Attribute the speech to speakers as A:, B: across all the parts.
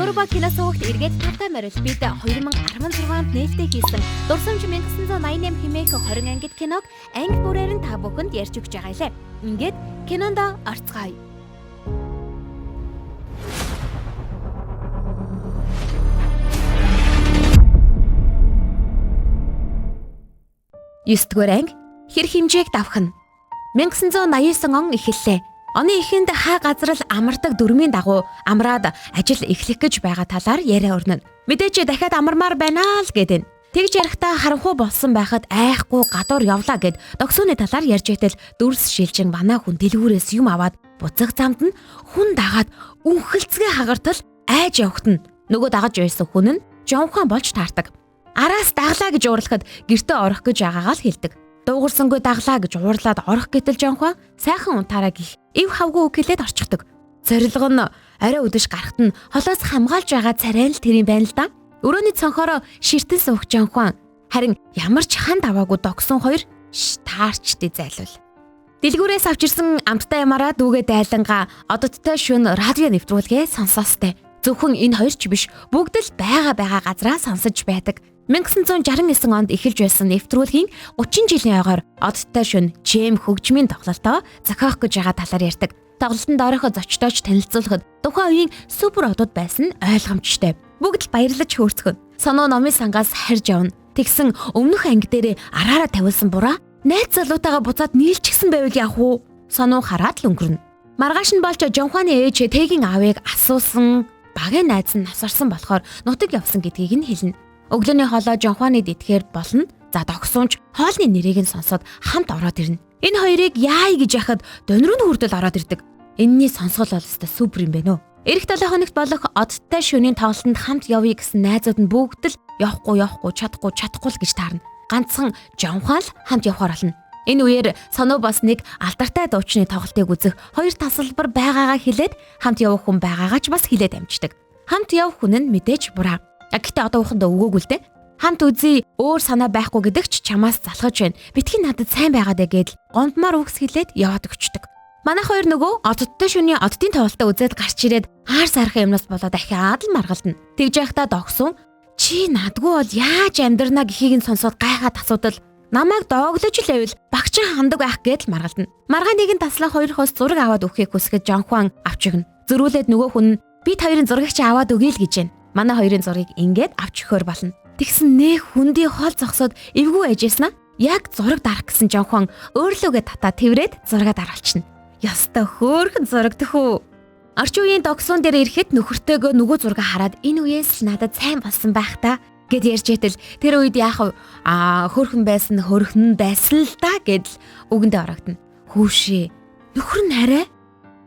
A: Турбо кино сувагт эргээд тавтай морил бид 2016 онд нээлттэй хийсэн Дурсамж 1988 хэмээх 20 ангид киног анги бүрээр нь та бүхэнд ярьж өгч байгаа лээ. Ингээд кинонд орцгоё. Есдүгээр анги хэр хэмжээг давх нь 1989 он эхэллээ. Оны эхэнд хаа газар л амардаг дүрмийн дагуу амраад ажил эхлэх гэж байгаа талаар яриа өрнө. Мэдээж дахиад амармаар байна л гэдэг. Тэгж ярихдаа харанхуй болсон байхад айхгүй гадуур явлаа гэд догсууны талаар ярьж байтал дүрс шилжин ванаа хүн дэлгүүрээс юм аваад буцах замд нь хүн дагаад үнхэлцгээ хагартал айж явахт нь нөгөө дагаж байсан хүн нь жонхон болж таардаг. Араас даглаа гэж уурлахад гэртээ орох гэж байгаагаа л хэлдэг. Дуугарсангүй даглаа гэж уурлаад орох гэтэл жонхон сайхан унтаараа гих ив хавгүй үг хэлээд орчихдог. Зорилго нь орой үдэш гарахт нь холоос хамгаалж байгаа царай л тэр юм байна л да. Өрөөний цонхороо ширтэн суух жонхон харин ямар ч хан даваагүй догсон хоёр таарчдээ зайлвал. Дэлгүүрээс авчирсан амттай ямаараа дүүгээ дайлангаа ододтой шүн радио нэвтрүүлгээ сонсоостой. Зөвхөн энэ хоёр ч биш бүгд л байгаа байгаа газраа сонсож байдаг. 1969 онд эхэлж байсан нэвтрүүлгийн 30 жилийн ойгоор оддтой шүн чэм хөгжмийн тоглолтоо зохиох гэж байгаа талаар ярьдаг. Тоглолтод орох зочдооч танилцуулахад тухайн үеийн супер одод байсан нь ойлгомжтой. Бүгд л баярлаж хөөрцгөн. Соноо номын сангаас харж явна. Тэгсэн өмнөх анги дээрээ араараа тавиулсан бураа найз залуутайгаа буцаад нийлчихсэн байвал яах вэ? Соноо хараад л өнгөрнө. Маргааш нь болж Жонхуаны ээж Тэгийн аавыг асуусан багийн найз нь нас орсон болохоор нутаг явсан гэдгийг нь хэлнэ. Өглөөний хоолой Жонхуаны идэхээр болно. За догсуунч хоолны нэрийг нь сонсоод хамт ороод ирнэ. Энэ хоёрыг яая гэж яхад донрын хүртэл ороод ирдэг. Энэний сонсгол бол өстой супер юм байна уу? Ирэх 7 хоногт болох одтой шөнийн тоглолтод хамт явъя гэсэн найзууд нь бүгд л явахгүй явахгүй чадахгүй чадахгүй л гэж таарна. Ганцхан Жонхуан л хамт явахаар болно. Энэ үеэр Соноо бас нэг алдартай дуучны тоглолтыг үзэх хоёр тасалбар байгаагаа хэлээд хамт явах хүн байгаагаа ч бас хэлээд амждаг. Хамт явах хүн нь мэдээж бураа. Гэхдээ одоо уухандаа өгөөгүй л дээ. Хамт үзье өөр санаа байхгүй гэдэг ч чамаас залхаж байна. Битгий надад сайн байгаад ээ гэдэл гомдмоор үгс хэлээд яваад өгчдөг. Манайх хоёр нөгөө оддтой шөнийн оддын тоглолтоо үзээд гарч ирээд аар сархан юмнаас болоод дахиад л маргалдана. Тэгж байхдаа догсон чи надгүй бол яаж амьдрна гэхийг нь сонсоод гайхаад асуудал намайг дооглож л байвал багчин хандаг байх гэдэл маргалдана. Маргаан нэгэн таслан хоёр хос зураг аваад өгөхийг хүсгэд Жонхуан авч өгнө. Зөрүүлээд нөгөө хүн нь бид хоёрын зургийг чи аваад өгье л гэж байна. Манай хоёрын зургийг ингээд авч өгөхөр болно. Тэгсэн нэх хүндий хол зогсоод эвгүй ажээснаа яг зураг дарах гэсэн Жонхон өөрлөгөө татаа тэрврээд зураг дараалчна. Яста хөөрхөн зураг төхөө. Орчин үеийн догсон дээр ирэхэд нөхөртөөгөө нөгөө зураг хараад энэ үеэс л надад сайн болсон байх та гэд ярьж байтал тэр үед яах вэ? Аа хөөрхөн байсан хөрхөн байсан л та гэдэл үгэндээ орогдно. Хүүшээ нөхөр нь арай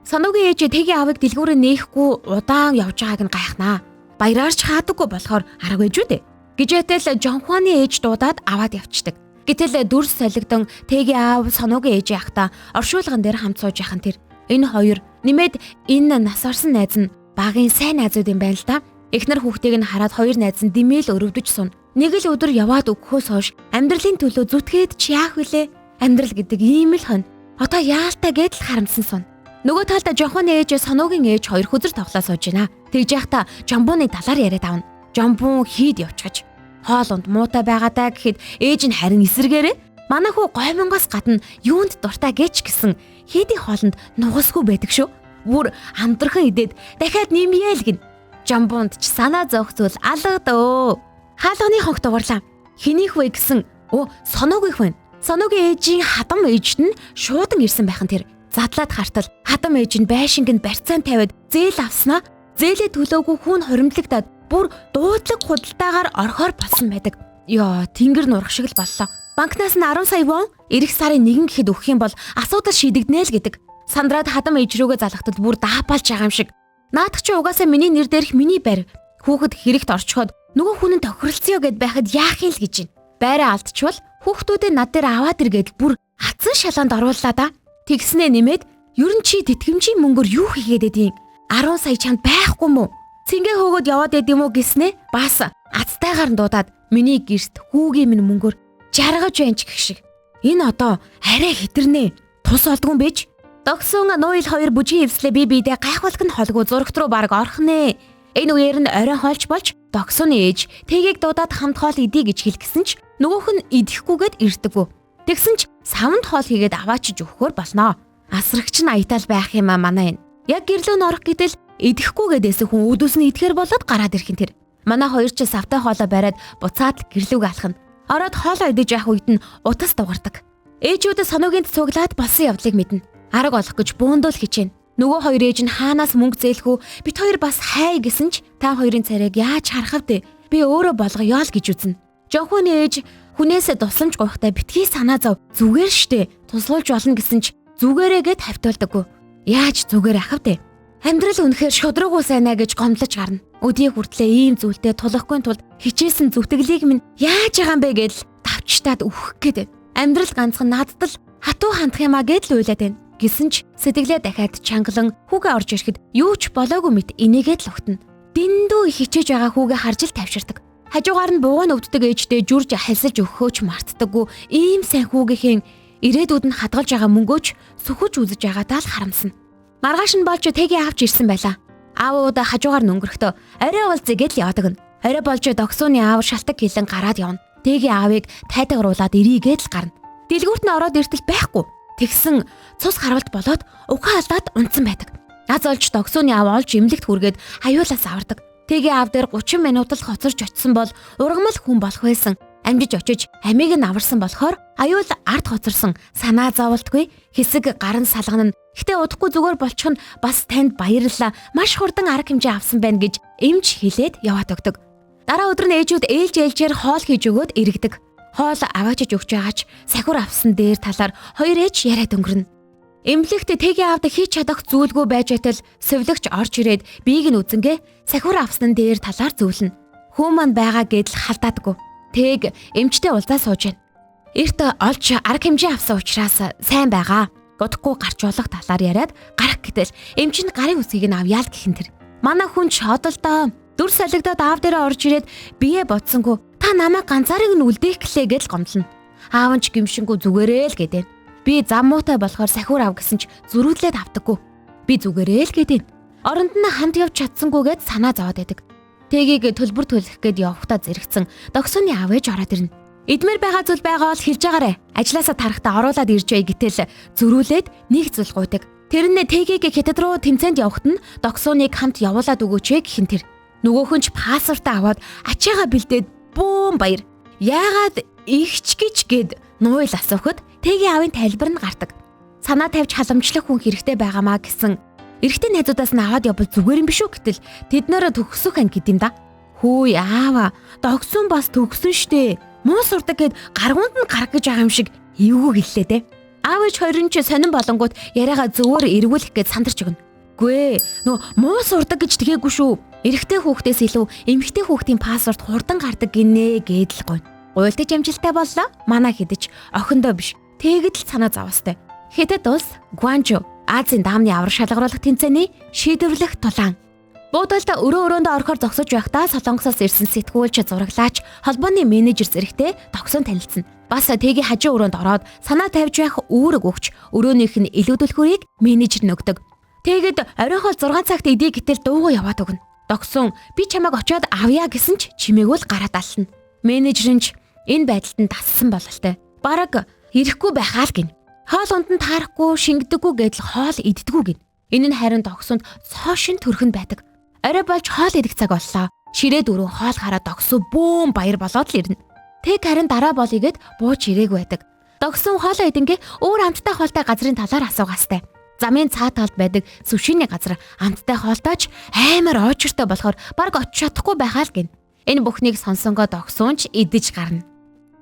A: Соноогийн ээж Тэгийн аавыг дэлгүүрээ нээхгүй удаан явж байгааг нь гайхнаа. Баяраарч хаадаггүй болохоор арга байж үү дээ. Гэж байтал Жонхуаны ээж дуудаад аваад явцдаг. Гэтэл дүрс солигдон Тэгийн аав Соноогийн ээж яхта оршуулган дээр хамт сууж яхан тэр. Энэ хоёр нэмээд энэ нас орсон найз нь багийн сайн найзууд юм байна л да. Эхнэр хүүхдийг нь хараад хоёр найз нь димэл өрөвдөж сун. Нэг л өдөр яваад өгөхөөс хойш амьдралын төлөө зүтгээд чи яах вүлээ? Амьдрал гэдэг ийм л хон. Одоо яалтай гэдэл харамсан сун. Нөгөө талд Жонхоны ээж Соноогийн ээж хоёр хөзөр тоглоо сууж байна. Тэгж байхдаа Жамбууны талаар яриад авна. Жамбуун хийд явчихаж хоол унд муутай байгаадаа гэхэд ээж нь харин эсэргээрээ манай хүү гоймонгоос гадна юунд дуртай гэж гисэн хийдийн хоолнд нугасгүй байдаг шүү. Бүр амдрхан идээд дахиад нэмье л гин. Жамбуунд ч санаа зовх зүйл алга дөө. Хаалганы хонх дугуурлаа. Хэнийх вэ гэсэн өө Соноогийнх байна. Соногийн ээжийн хадам ээжд нь шуудан ирсэн байх нь тэр. Задлаад хартал хадам ээж нь байшинг нь барьцаан тавиад зээл авснаа зээлээ төлөөгүй хүн хоримтлагдаад бүр дуудлаг худалдаагаар орхоор болсон байдаг. Йоо, тэнгэр нурах шиг л боллоо. Банкнаас нь 10 сая вон ирэх сарын 1 гэхэд өгөх юм бол асуудал шийдэгдэнэ л гэдэг. Сандраад хадам ээж рүүгээ залхтал бүр даапалж байгаа юм шиг. Наадах чи угаасаа миний нэр дээрх миний байр. Хүүхэд хэрэгт орчход нөгөө хүн нь тохиролцъё гэд байхад яах юм л гэж байна. Байраа алдчихвал хүүхдүүдээ над дээр аваад ир гэдэл бүр атсан шалаанд орууллаа да. Тэгснээ нэмээд ер нь чи тэтгэмжийн мөнгөөр юу хийгээд байдیں۔ 10 сая чамд байхгүй мүү? Цэнгэ хөөгд яваад байд юм уу гэснээ бас азтайгаар нь дуудаад миний гэрт хүүгийн минь мөнгөөр жаргаж байна ч гэх шиг. Энэ одоо арай хитэрнэ. Тус олдгүй юм биш. Догсон нуйл хоёр бүжгийн эвслээ би бидээ гайхуулах нь холгүй зурагт руу бараг орох нэ. Энэ үеэр нь оройн хоолч болж Догсууны ээж Тэгийг дуудаад хамт хоол идэ гэж хэлгэсэн ч нөгөөх нь идэхгүйгээд ирдэггүй. Тэгсэн ч савнд хоол хийгээд аваачиж өгөхөөр болноо. Асрагч нь аятал байх юм а манай энэ. Яг гэрлөө н орох гэтэл идэхгүйгээд байсан хүн үүдүүс нь идэхээр болоод гараад ирэх нь тэр. Манай хоёр ч савтай хоолоо бариад буцаад гэрлүүг алхна. Ороод хоолоо идэж явах үед нь утас дугардаг. Ээжүүд соноогийн цуглаад болсон явдлыг мэднэ. Арга олох гэж буундуул хичээнэ. Нөгөө хоёр ээж нь хаанаас мөнгө зээлэх үү? Бит хоёр бас хай гэсэн ч та хоёрын царайг яаж харах вэ? Би өөрөө болгоё л гэж үзнэ. Жонхооны ээж хүнээс тусламж гуйхтаа битгий санаа зов зүгээр штэ туслуулж болно гэсэн ч зүгээрээ гэд хавтуулдаггүй. Яаж зүгээр ах вэ? Амьдрал үнэхээр шудраггүй сайнаа гэж гомдлож гарна. Өдий хүртлээ ийм зүйлтэй тулахгүй тулд хичээсэн зүтгэлийг минь яаж байгаа юм бэ гэдэл тавчтаад үхэх гээд байна. Амьдрал ганцхан надад л хатуу хандах юм а гэдэл уйлаад байна. Гэсэн ч сэтгэлээ дахиад чангалан хүүгээ орж ирэхэд юу ч болоогүй мэт энийгээд л угтана. Дэндүү их хичээж байгаа хүүгээ харж л тавширдаг. Хажуугаар нь бугуй өвддөг ээжтэй жүрж ахилсаж өгөхөөч мартдаггүй. Ийм сайн хүүгийнхэн ирээдүйд нь хадгалж байгаа мөнгөөч сүхэж үзэж байгаадаа л харамсна. Маргааш нь болж тэгийн авч ирсэн байлаа. Аавууд хажуугаар нь өнгөрөхдөө орой уулзъя гэдэл явдаг нь. Орой болж догсууны аав шалтаг хилэн гараад явна. Тэгийн аавыг тайтгаруулад ирийгээд л гарна. Дэлгүүрт нь ороод иртэл байхгүй. Тэгсэн цус харвалт болоод ухаан алдаад унтсан байдаг. Аз олж догсууны аав олж эмнэлэгт хүргээд аюулаас авардаг. Тэгийн аав дээр 30 минут л хоцорч очисон бол ургамал хүн болох байсан. Амжиж очиж амийг нь аварсан болохоор аюул ард хоцорсон санаа зовлтгүй хэсэг гарын салгана нь. Гэтэ удахгүй зүгээр болчих нь бас танд баярлалаа. Маш хурдан арга хэмжээ авсан байна гэж эмч хэлээд яваад өгдөг. Дараа өдөр нь ээжүүд ээлж ээлжээр хоол хийж өгөөд эргэдэг. Хоол аваачиж өгч байгаач сахиур авсан дээр талаар хоёр ээж яриад өнгөрнө. Эмнэлэгт тэгийн аавд хийж чадах зүйлгүй байж байтал сэвлэгч орж ирээд биеийг нь үзэнгээ сахиур авсан дээр талаар зөвлөнө. Хүү маань байгаа гэдэл халдаадаггүй. Тэг эмчтэй уулзаа сууж байна. Эрт олж арга хэмжээ авсан учраас сайн байгаа. Удахгүй гарч болох талаар яриад гарах гэтэл эмч нь гарын үсгийг нь авъя л гэх нь тэр. Манай хүн шодолдоо дүр солигдоод аав дээрээ орж ирээд бие бодсонгүй та намайг ганцаарыг нь үлдээх гэлээ гэдэл гомдлно. Аав нь ч гимшингүү зүгээрээ л гэдэг. Би зам муутай болохоор сахиур ав гэсэн ч зөрүүдлээд авдаггүй. Би зүгээрээ л гэдэг. Оронд нь хамт явж чадсангүйгээд санаа зовоод байдаг. Тэгийг төлбөр төлөх гээд явхдаа зэрэгцэн догсооны аав ээж ороод ирнэ. Эдмэр байгаа зүйл байгаа бол хэлж байгаарэ. Ажлаасаа тарахтаа оруулаад ирж бай гэтэл зөрүүлээд нэг зүйл гуйдаг. Тэр нь тэгийг хятад руу тэмцээнд явахад нь догсооныг хамт явуулаад өгөөч ээ гэх нь тэр. Нөгөөх нь ч паспортаа аваад ачаагаа бэлдээд бүүн баяр. Яагаад ихч гэж гээд нуйл асуухад тэгийн аавын тайлбар нь гардаг. Санаа тавьж халамжлах хүн хэрэгтэй байгаамаа гэсэн. Эрэгтэй найзуудаас нь аваад явбал зүгээр юм биш үү гэтэл тэд нараа төгсөх ан гэдэм да. Хөөе аава, догсон бас төгсөн штэ. Муу сурдаг гэд гаргуунд нь гарах гэж байгаа юм шиг эвгүй гэллээ те. Аав ээж хоёр нь ч сонин болонгууд яриагаа зөвөр эргүүлэх гэж сандарч өгнө. Гүй нөө муу сурдаг гэж тэгээгүй шүү. Эрэгтэй хүүхдээс илүү эмэгтэй хүүхдийн паспорт хурдан гардаг гинэ гэдэл гойно. Гуйлдаж амжилттай боллоо. Манай хэдэж охиндоо биш. Тэгэд л санаа зовоостой. Хятад улс Гуанчжоу Азийн даамны авраг шалгаруулах тэмцээний шийдвэрлэх тулаан. Буудалд өрөө өрөөндөө орохоор зогсож байхдаа Солонгосоос ирсэн сэтгүүлч, зураглаач, холбооны менежер зэрэгтэй тогсон танилцсан. Бас тэгийн хажуу өрөөнд ороод санаа тавьж байх үүрэг өгч өрөөнийх нь илүүдүүлэхүүрийг менежер нь өгдөг. Тэгэд оройн 6 цагт идэ гэтэл дуугүй яваад өгнө. Догсон би чамайг очиод авъя гэсэн ч чимээгүй л гараад аллна. Менежер нь ч энэ байдалд нь тассан бололтой. Бараг ирэхгүй байхаа л гин. Хоол унд нь таарахгүй, шингдэггүй гэдэл хоол иддэггүй гин. Энэ нь харин догсонд цоошин төрхөнд байдаг. Орой болж хоол идэх цаг боллоо. Ширээ дөрөв хоол хараад догсоо бүүн баяр болоод л ирнэ. Тэг харин дараа болъё гэд бууж ирээгүй байдаг. Догсон хоолоо идэнгээ өөр амттай хоолтой газрын талаар асуугаастай. Замын цаа талд байдаг сүшиний газар амттай хоолтойч амар оочиртой болохоор бараг очиж чадахгүй байхаа л гин. Энэ бүхнийг сонсонгоо догсуун ч идэж гарна.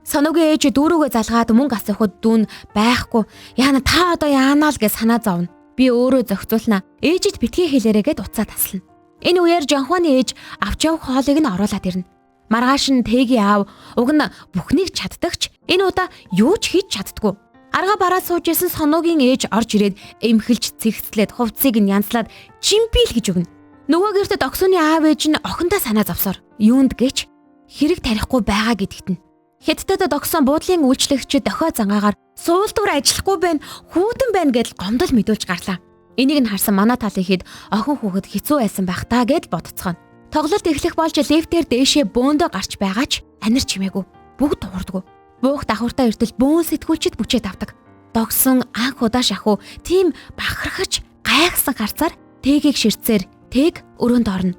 A: Соногийн ээж дүүрүүгээ залгаад мөнгө асуухад дүүн байхгүй. Яна та одоо яанаа л гэж санаа зовно. Би өөрөө зохицуулнаа. Ээжид битгий хэлээрэй гэд уцаа таслана. Энэ үеэр Жонхваны ээж авч явах хоолыг нь оруулаад ирнэ. Маргааш нь Тэгийн аав уг нь бүхнийг чаддагч энэ удаа юу ч хийж чаддаггүй. Арга бараа сууж исэн Соногийн ээж орж ирээд эмхэлж цэгцлээд хувцсыг нь янзлаад чимпил гэж өгнө. Нөгөө гэртээ догсооны аав ээж нь охиндоо санаа зовсоор юунд гэж хэрэг тарихгүй байгаа гэдэгт нь. Хятадд догсон буудлын үйлчлэгчид дохио зангаагаар суулдвар ажиллахгүй байна, хүүтэн байна гэдэл гомдол мэдүүлж гарлаа. Энийг нь харсан манай талын хэд охин хүүхэд хэцүү байсан байх таа гэдэл бодцгооно. Тоглолт эхлэх болж лифтээр дээшээ бөөндөө гарч байгаа ч анир чимээгүй. Бүгд дуурдгүй. Буух давхартаа эртэл бөөн сэтгүүлчд бүчээд авдаг. Догсон анх удаа шахуу тийм бахархаж гайхсан харцаар Тэгийг ширтсээр Тэг өрөөнд орно.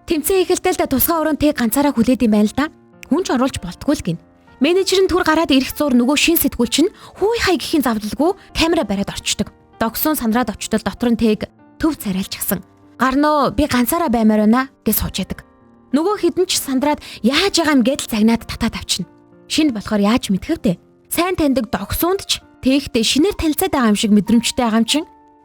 A: Тэмцээн эхэлтэл тусгай өрөөнд Тэг ганцаараа хүлээд юм байна л да. Хүн ч оруулж болтгүй л гин. Менежер нь түр гараад ирэх зур нөгөө шин сэтгүүлч нь хүй хай гэхийн завдалгүй камера бариад орчдөг. Догсон сандраад очтол дотор нь Тэг төв царайлчихсан. Гарноо би ганцаараа баймаар байна гэж сууж яадаг. Нөгөө хідэн ч сандраад яаж байгаа юм гэдэл загнаад татаад авчна. Шинэ болохоор яаж мэдхэв те? Сайн таньдаг догсуунд ч Тэгтээ шинээр танилцаад байгаа юм шиг мэдрэмжтэй байгаа юм чин.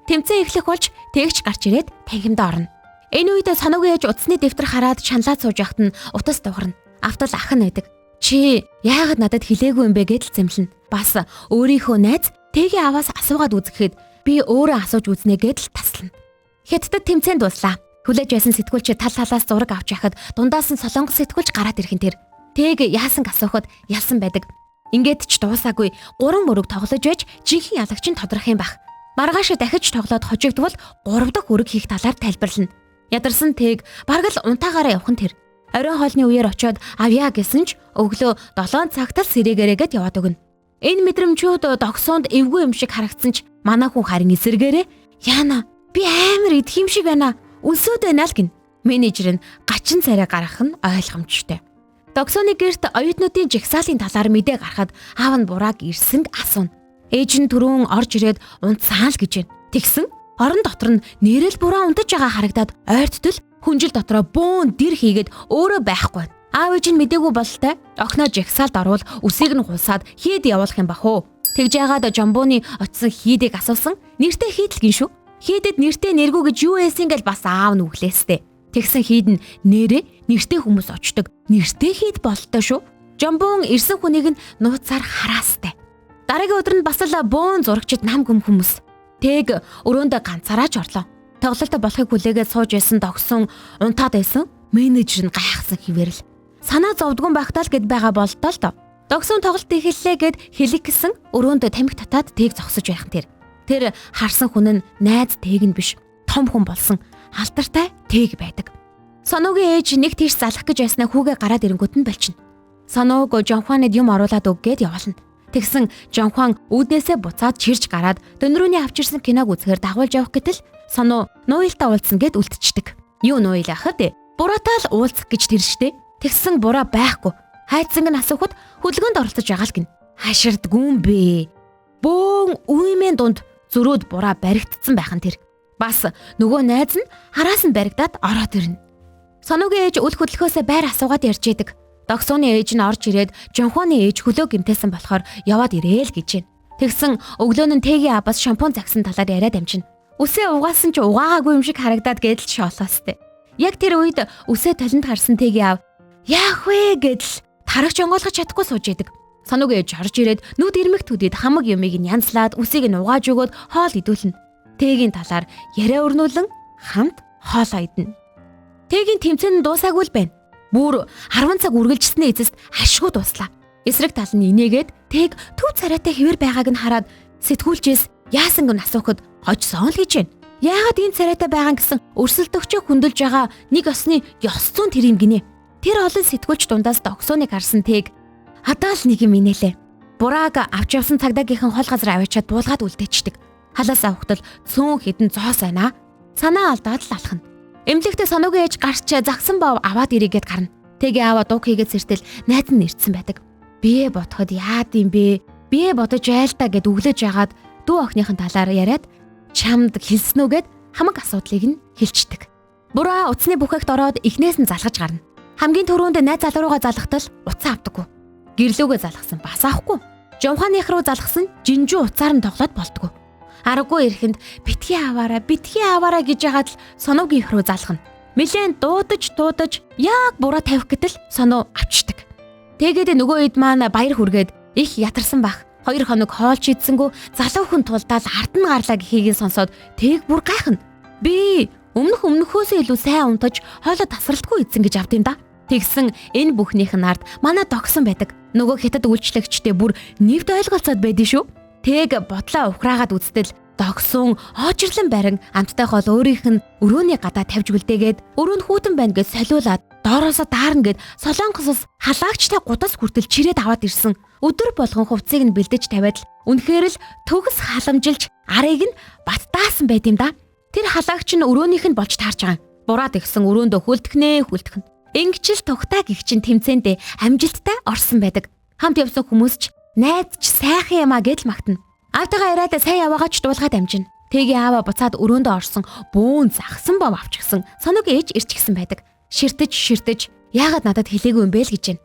A: Тэмцээн эхлэх болж Тэгч гарч ирээд танхимдаа орно. Энэ үед Соноогийн ээж утасны дэвтэр хараад шаналаад сууж байхад нь утас дуурна. Автал ах нь байдаг. Чи яагаад надад хэлээгүй юм бэ гэдэл зэмлэнэ. Бас өөрийнхөө найз Тэгийн аваас асуугаад үзэхэд би өөрөө асууж үзнэ гэдэл таслана. Хятадд тэмцээн дууслаа. Хүлээж байсан сэтгүүлч тал талаас зураг авч яхад дундаас нь солонгос сэтгүүлч гараад ирэх нь тэр. Тэг яасан асуухад ялсан байдаг. Ингээд ч дуусаагүй 3 мөрөг тоглож байж жинхэнэ ялагч нь тодрох юм бах. Маргааш дахиж тоглоод хожигдвол 3 дахь өрөг хийх талаар тайлбарлана. Ядарсан Тэг бараг л унтаагаараа явах нь тэр. Оройн хоолны үеэр очиод авъя гэсэн ч өглөө 7 цагт л сэрэгээрээгээд яваад өгнө. Энэ мэдрэмжүүд догсоонд эвгүй юм шиг харагдсан ч манай хүн харин эсэргээрээ яана би амар идэх юм шиг байна. Өлсөөд байна л гин. Менежер нь гачин царай гаргах нь ойлгомжтой. Догсооны гэрт оюутнуудын жагсаалын талаар мэдээ гаргахад аав нь Бурааг ирсэнг асууна. Ээж нь түрүүн орж ирээд унтсан л гэж байна. Тэгсэн орон дотор нь нэрэл Бураа унтаж байгаа харагдаад ойрттол хүнжил дотроо бөөн дэр хийгээд өөрөө байхгүй. Аав ээж нь мдээгүй бололтой охиноо жагсаалд оруул үсийг нь хулсаад хийд явуулах юм бах уу. Тэгж яагаад Жамбууны очисон хийдийг асуусан нэртэй хийдл гин шүү. Хийдэд нэртэй нэргүй гэж юу ээсэн гэл бас аав нь үглээстэй. Тэгсэн хийд нь нэрээ нэртэй хүмүүс очдог. Нэртэй хийд бололтой шүү. Жамбуун ирсэн хүнийг нь нууцаар хараастай. Дараагийн өдөр нь бас л бөөн зурагчид нам гүм хүмүүс. Тэг өрөөндөө ганцаараа ч орлоо. Тоглолт болохыг хүлээгээд сууж байсан догсон унтаад байсан. Менежер нь гайхсан хിവэрл. Санаа зовдгон байхдаа л гэд байгаа болтоо л доо. Догсон тоглолт эхэллээ гэд хэлэх гэсэн өрөөндөө тамхи татаад Тэг зогсож байх тэр. Тэр харсан хүн нь найз Тэг нь биш. Том хүн болсон. Алдартай Тэг байдаг. Соноогийн ээж нэг тийш залах гэж байснаа хүүгээ гараад ирэнгүүт нь болчихно. Соноог Жонхванед юм оруулаад өг гээд явуулна. Тэгсэн Жонхван үүднээсээ буцаад чирж гараад дөнрүүний авчирсан киног үзэхээр дагуулж явах гэтэл Соно Нуилтай уулзсан гэд үлдчихдэг. Юу Нуил ах вэ? Бураатай л уулзах гэж тэр штэ. Тэгсэн Бураа байхгүй. Хайцанг нь асуухад хөдөлгөөнд оролцож байгаа л гин. Хаширдгүй юм бэ. Бөөн үймэн дунд зөрөөд Бураа баригдсан байх нь тэр. Бас нөгөө найз нь хараас нь баригдаад ороод ирнэ. Соногийн ээж үл хөдлөхөөсөө байр асуугаад ярьж идэг. Догсооны ээж нь орж ирээд Жонхооны ээж хөлөө гимтээсэн болохоор яваад ирээл гэж байна. Тэгсэн өглөө нь Тэгийн абаас шампунь загсан талаар яриад амжина. Үсээ угаасан ч угаагаагүй юм шиг харагдаад гэдэл шоолоостэй. Яг тэр үед үсээ талент харсан Тэгийн аав яах вэ гэдэл тарагч онгойлгож чадахгүй сууж идэг. Соногийн ээж орж ирээд нүд ирмэх төдөд хамаг юмыг нь янзлаад үсийг нь угааж өгөөд хоол идүүлнэ. Тэгийн талаар яриа өрнүүлэн хамт хоолоо идэнэ. Тэгийн тэмцээн нь дуусаагүй л байна. Бүр 10 цаг үргэлжсэний эцэст ашгүй дууслаа. Эсрэг тал нь инээгээд Тэг төв царайтай хэвэр байгааг нь хараад сэтгүүлчээс яасан гэн асуухад хожсон л гэж байна. Яагаад ийм царайтай байгаа гэсэн өрсөлдөгчөө хөндлөж байгаа нэг осны ёс зүйн тэр юм гинэ. Тэр олон сэтгүүлч дундаас догсооныг харсан Тэг хадаа л нэг юм инээлээ. Бурааг авч явсан цагдаагийнхан хол газар аваачаад буулгаад үлдээчдэг. Халаас авахтал цөөн хідэн зоос байна. Санаа алдаад л алхна. Эмнэлэгтээ Соногийн ээж гарч загсан бов аваад ирээгээд гарна. Тэгээ аваа дууг хийгээд сэртэл найз нь ирсэн байдаг. Бие ботход яад юм бэ? Бие бодож айлта гэд өглөж ягаад дүү охиныхын талаар яриад чамд хэлсэн үү гэд хамаг асуудлыг нь хэлцдэг. Бураа утасны бүхэгт ороод эхнээс нь залгаж гарна. Хамгийн түрүүнд найз залуу руугаа залгахтал утсаа авдаггүй. Гэрлүүгээ залгасан бас авахгүй. Жонхооных руу залгасан жинжүү утсаар нь тоглоод болтгоо. Аргагүй ирэхэнд битгий аваараа битгий аваараа гэж яагаад л Соногийн их рүү залгана. Нилээн дуудаж яг бураа тавих гэтэл Соно авчдаг. Тэгээд нөгөө хэд маань баяр хүргээд их ятарсан бах. 2 хоног хоолч идсэнгүү залуу хүн тулдаал ард нь гарлаа гэхийг нь сонсоод тэг бүр гайхна. Би өмнөхөөсөө илүү сайн унтаж хоолой тасралтгүй идсэн гэж авд юм да. Тэгсэн энэ бүхнийх нь ард манай догсон байдаг. Нөгөө хятад үйлчлэгчтэй бүр нэвт ойлголцоод байдэн шүү. Тэг бодлоо ухраагаад үзтэл Догсон оочирлон барин амттай хоол өөрийнх нь өрөөний гадаа тавьж үлдээгээд өрөө нь хүүтэн байна гэж солиулаад доороосоо даарна гэд Солонгосоос халаагчтай гудас хүртэл чирээд аваад ирсэн. Өдөр болгон хувцсыг нь бэлдэж тавиад л үнэхээр л төгс халамжилж арыг нь баттаасан байт юм да. Тэр халаагч нь өрөөнийх нь болж таарч байгаа. Бураад ихсэн өрөөндөө хөлдөхнээ хөлдөхнө. Ингэчл тухтаа гих чин тэмцээндээ амжилттай орсон байдаг. Хамт явсан хүмүүс ч найз ч сайхан юм а гэдэл магтана. Аавтайгаа яриад сайн яваагаа ч дуулгаад амжина. Тэгээ аава буцаад өрөөндөө орсон бүүн захсан бов авчихсан. Соног ээж ирчихсэн байдаг. Ширтэж ширтэж яагаад надад хэлээгүй юм бэ л гэж байна.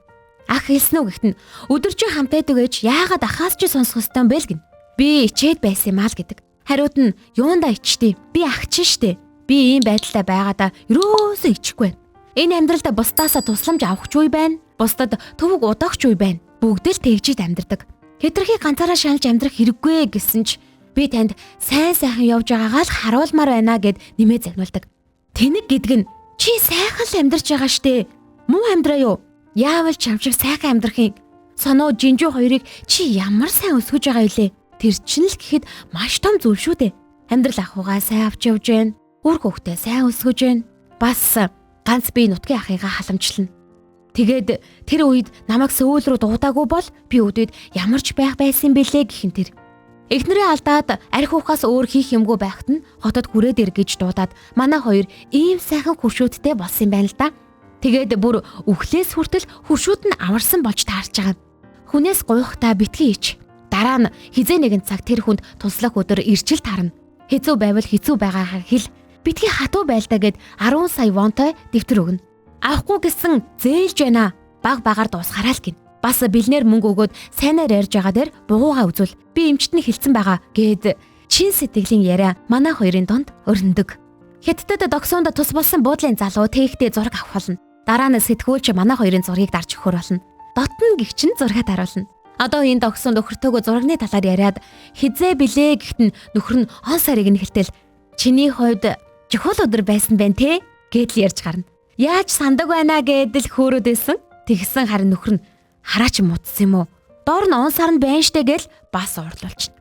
A: Ах хэлсэн үү гэхт нь өдөржин хамтайдаг ээж яагаад ахаас ч сонсох ёстой юм бэ л гин. Би ичээд байсан юм аа л гэдэг. Хариуд нь юундаа ичтий? Би ах чинь штэ. Би ийм байдалтай байгаадаа ерөөсөө ичихгүй байна. Энэ амьдралд бусдаасаа тусламж авах ч үе байна. Бусдад төвөг удаагч үе байна. Бүгд л тэгжид амьдрдаг. Хэтэрхий ганцаараа шаналж амьдрах хэрэггүй гэсэн ч би танд сайн сайхан явж байгаагаа л харуулмаар байна гэд нэмээ загнуулдаг. Тэнэг гэдэг нь чи сайхан л амьдарч байгаа штэ. Муу амьдраа юу? Яавал чам шиг сайхан амьдрах юм? Соноо жинжүү хоёрыг чи ямар сайн өсгөж байгаа илээ? Тэр чинь л гэхэд маш том зүйл шүү дээ. Амьдрал ахуйгаа сайн авч явж гэн. Үр хөвгтөө сайн өсгөж гэн. Бас ганц би нутгийн ахыгаа халамжлана. Тэгээд тэр үед намайг Сөүл рүү дуудаагүй бол би өдөөд ямар ч байх байсан бэлээ гэх юм тэр. Эхнэрээ алдаад арх уухаас өөр хийх юмгүй байхад нь хотод хүрээд ир гэж дуудаад манай хоёр ийм сайхан хуршүүдтэй болсон юм байна л да. Тэгээд бүр үхлээс хүртэл хуршүүд нь аварсан болж таарч байгаа. Хүнээс гуйхтаа битгий ич. Дараа нь хизээ нэгэн цаг тэр хүнд туслах өдөр ирчил тарна. Хэцүү байвал хэцүү байгаагаа хэл. Битгий хатуу байлдаа гэд 10 сая вонтой дэвтэр өгнө. Авахгүй гэсэн зээлж байна. Баг багаар дуусгараа л гин. Бас бэлнээр мөнгө өгөөд сайнаар ярьж байгаа дээр бугуугаа үзвэл би эмчт нь хэлсэн байгаа гэд чин сэтгэлийн яриа манай хоёрын дунд өрнөдөг. Хятадд догсоонд тус болсон буудлын залуу тээгтээ зураг авах болно. Дараа нь сэтгүүлч манай хоёрын зургийг дарж өгөхөр болно. Дотн гих чин зураг даруулна. Одоо энэ догсоонд нөхөртөөгөө зурагны талаар яриад хизээ билээ гэхт нь нөхөр нь он сарыг нь хэлтэл чиний хувьд чухал өдөр байсан байна те гэдэл ярьж гарна. Яаж сандаг байна гэдэл хөөрөөд байсан. Тэгсэн харин нөхөр нь хараач мутсан юм уу? Доор нь он сар нь байна штэ гэл бас уурлуулчихна.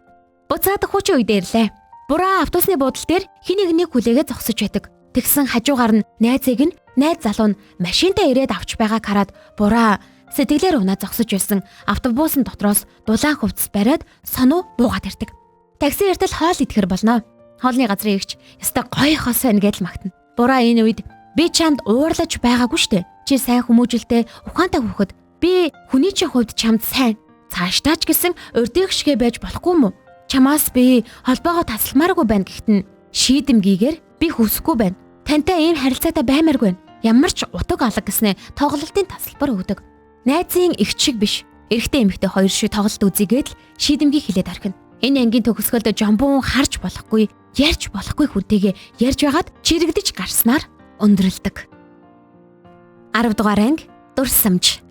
A: Буцаад хуучин үед ирлээ. Бураа автобусны буудлын дээр хин нэгнийг хүлээгээ зогсож байдаг. Тэгсэн хажуугаар нь найзыг нь найз залуу нь машинтаа ирээд авч байгааг хараад бураа сэтгэлээр унаа зогсож байсан автобусын дотроос дулаан хувцас бариад сонуу буугаад ирдэг. Такси эртэл хоол идэхэр болно. Хоолны газрын эгч ёстой гоё хос байна гэдэл магтана. Бураа энэ үед би чамд уурлаж байгаагүй штэ. Чи сайн хүмүүжилтэй ухаантай хүүхэд. Би хүний чинь хувьд чамд сайн. Цаашдаа ч гэсэн урдих шигэ байж болохгүй юм уу? Чамаас би холбоогоо тасалмааргүй байна гэхт нь шийдэмгийгээр би хүсэхгүй байна. Тантай ийм харилцаатай баймааргүй байна. Ямар ч утга алга гэснээ тоглолтын тасалбар өгдөг. Найзын эгч шиг биш. Эрэгтэй эмэгтэй хоёр шиг тоглолт үзийгээд л шийдэмгий хилээд орхино. Энэ ангийн төгсгөлд жамбуун харж болохгүй, ярьж болохгүй хүнтэйгээ ярьж байгаад чирэгдэж гарснаар өндөрлөдөг. 10 дугаар анги дурсамж.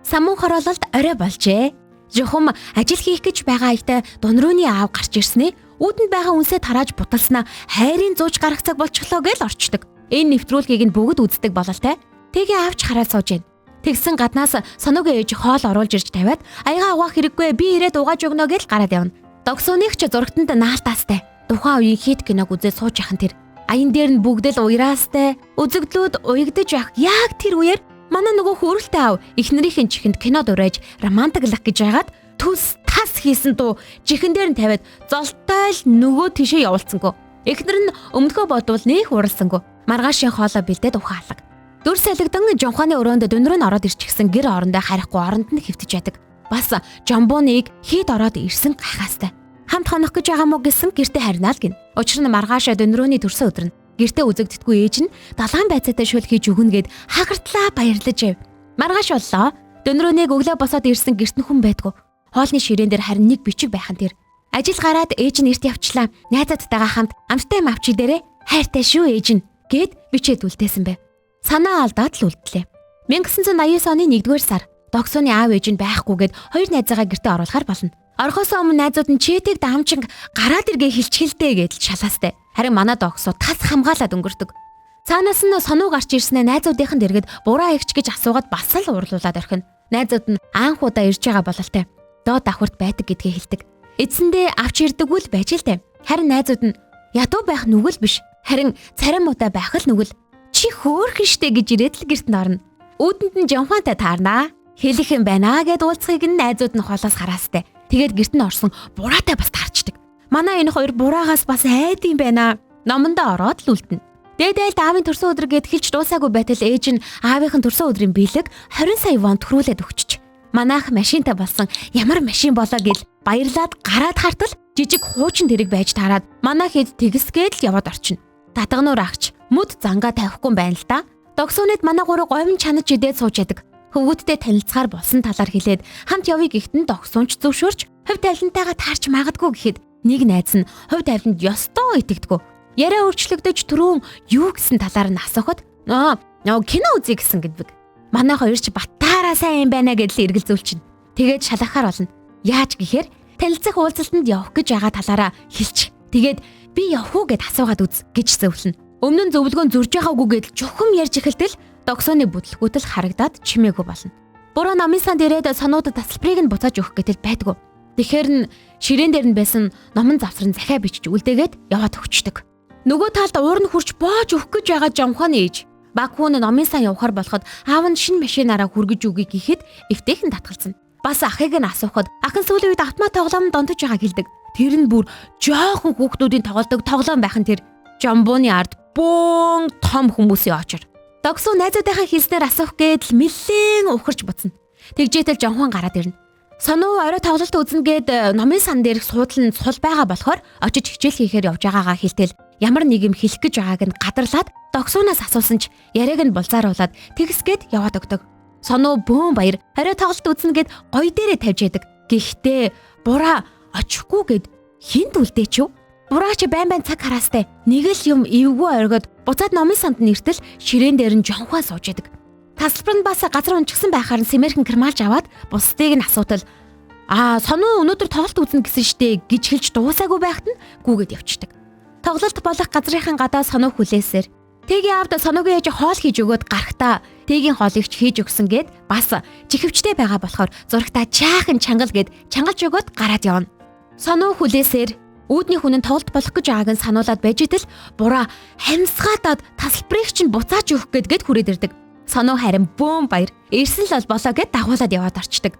A: Самун хороололд орой болжээ. Жухам ажил хийх гэж байгаа аятаа дунрууны аав гарч ирснээ үүдэнд байгаа үнсээ тарааж буталснаа хайрын зууж гарах цаг болчихлоо гэж орчдөг. Энэ нэвтрүүлгийг нь бүгд үздэг бололтой. Тэгээ авч хараад сууж гин. Тэгсэн гаднаас соногийн ээж хоол оруулж ирж тавиад аяга угаах хэрэггүй би ирээд угааж өгнө гэж гараад явна. Догсууных ч зурагтанд наалтаастай. Тухайн үеийн хит киног үзээ сууж яхан тэр. Аян дээр нь бүгд л уяраастай, үзэгдлүүд уягдаж явах яг тэр үеэр манай нөгөө хөөрөлтэй аав эхнэрийнхэн чихэнд кино дуурайж романтиклах гэж байгаад төс тас хийсэн дуу чихэн дээр нь тавиад золтой л нөгөө тишээ явуулсангүй. Эхнэр нь өмнөхөө бодвол нэх уралсангүй. Маргаашийн хоолоо бэлдээд ухаалаг. Дүр салгидан Жонхооны өрөөнд дүнрүү нь ороод ирчихсэн гэр орондоо харихгүй оронд нь хэвтэж яадаг. Бас Жомбууныг хийд ороод ирсэн гайхаастай. Хамт хонох гэж байгаа мó гэсэн гэртээ харнаа л гин. Учир нь маргаашаа дүнрөөний төрсөн өдөр нь гэртээ үзэгдэхгүй ээж нь далаан байцаатай шөл хийж өгнө гэд хагартлаа баярлаж яв. Маргааш боллоо. Дүнрөөнийг өглөө босоод ирсэн гэрт нь хүн байдгүй. Хоолны ширээн дээр харин нэг бичиг байх нь тэр. Ажил гараад ээж нь эрт явчлаа. Найзуудтайгаа хамт амттай юм авчи дээрээ хайртай шүү ээж нь гэд бичээд үлдээсэн байв. Санаа алдаад л үлдлээ. 1989 оны 1-р сар Догсооны аав ээж нь байхгүйгээд хоёр найзаагаа гэртээ оруулахар болно. Орохоос өмнө найзууд нь читэг дамжин гараад иргээ хилчгэлдэ гэдэл шалаастай. Харин манай Догсоо тас хамгаалаад өнгөрдөг. Цаанаас нь сонуу гарч ирснээ найзуудынхан дэргэд бураа эгч гэж асуугаад бас л уурлуулад орхино. Найзууд нь анх удаа ирж байгаа бололтой. Доод давхарт байдаг гэдгээ хэлдэг. Эцэндээ авч ирдэггүй л байж л дээ. Харин найзууд нь ядуу байх нүгэл биш. Харин царай муутай байх л нүгэл. Чи хөөхөн штэ гэж ирээд л гэрт нь орно. Үүдэнд нь Жонхуантай таарнаа. Хэлэх юм байна гэд уулзахыг нь найзууд нь холоос хараастай. Тэгээд гэрт нь орсон бураатай бас таарчдаг. Манай энэ хоёр бураагаас бас айд юм байна. Номондоо ороод л үлдэнэ. Дээд айлд аавын төрсөн өдөр гэд хэлж дуусаагүй байтал ээж нь аавынх нь төрсөн өдрийн бэлэг 20 сая вон төхрүүлээд өгчөж. Манайх машинтай болсон ямар машин болоо гэл баярлаад гараад хартал жижиг хуучин тэрэг байж таарад манайх хэд тэгсгээд л яваад орчино. Татгануур агч мүд зангаа тавихгүй байна л да. Догсуунид манай гурав говин чанаж идээд сууж ядаг. Хөвгүүдтэй танилцахаар болсон талаар хэлээд хамт явъя гэхэд нь догсуунч зөвшөөрч хувь тавилантайгаа таарч магадгүй гэхэд нэг найз нь хувь тавиланд ёстой итгэдэггүй. Яриа өөрчлөгдөж түрүүн юу гэсэн талаар нь асуухад аа кино үзье гэсэн гэдэг. Манай хоёр ч баттаараа сайн юм байна гэдэл эргэлзүүлчихнэ. Тэгээд шалгахаар болно. Яаж гэхээр танилцах уулзалтанд явах гэж байгаа талаараа хэлчих. Тэгээд би явах уу гэд асуугаад үз гэж зөвлөнө. Өмнө нь зөвлөгөө нь зурж байгаагүй гэдэл чухам ярьж эхэлтэл догсооны бүтлгүүтэл харагдаад чимээгүй болно. Буруу номын санд ирээд сануудад тасалбарыг нь буцааж өгөх гэтэл байдгүй. Тэгэхээр нь ширээн дээр нь байсан номон завсран захиа бичиж үлдээгээд яваад өгчдөг. Нөгөө талд уур нь хурж боож өгөх гэж байгаа Жонхоны ээж. Баг хүн номын сан явахар болоход аав нь шинэ машинаараа хүргэж өгье гэхэд эвтэйхэн татгалзана. Бас ахыг нь асуухад ах нь сүүлийн үед автомат тоглоом донтож байгааг хэлдэг. Тэр нь бүр жоохон хүүхдүүдийн тоглодог тоглоом байх нь тэр. Жамбууны ард бөөн том хүмүүсийн очор. Догсуу найзуудынхаа хэлснээр асуух гээд л нэлээн ухарч буцна. Тэгжээтэл Жонхон гараад ирнэ. Сонуу орой тоглолт үзнэ гээд номын сан дээрх суудал нь сул байгаа болохоор очиж хичээл хийхээр явж байгаагаа хэлтэл ямар нэг юм хэлэх гэж байгааг нь гадарлаад догсуунаас асуусан ч яриаг нь булзааруулад тэгсгээд яваад өгдөг. Сонуу бөөн баяр орой тоглолт үзнэ гээд гоё дээрээ тавьж яадаг. Гэхдээ бураа очихгүй гээд хинт үлдээч юу? Бураа чи байн байн цаг хараастай. Нэг л юм эвгүй оргиод буцаад номын санд нэртэл ширээн дээр нь Жонхуан сууж яадаг. Тасалбар нь бас газар унчихсан байхаар нь сэмэрхэн кермалж аваад бусдыг нь асуудал аа сонуу өнөөдөр тоглолт үзнэ гэсэн штэ гэж хэлж дуусаагүй байхад нь гүгээд явчихдаг. Тоглолт болох газрынхан гадаа сонуу хүлээсээр. Тэгийн аавд сонуугийн ээж хоол хийж өгөөд гарахтаа тэгийн хоолыг ч хийж өгсөн гэд бас чихвчтэй байгаа болохоор зурагтаа чаахан чангал гэд чангалж өгөөд гараад явна. Сонуу хүлээсээр үүдний хүн нь тоглолт болох гэж байгааг нь сануулад байж итэл бураа хамсгаатаад тасалбарыг чинь буцааж өгөх гээд гэд хүрээд ирдэг. Сонуу харин бөөн баяр ирсэн л болоо гэд дагуулад яваад орчдөг.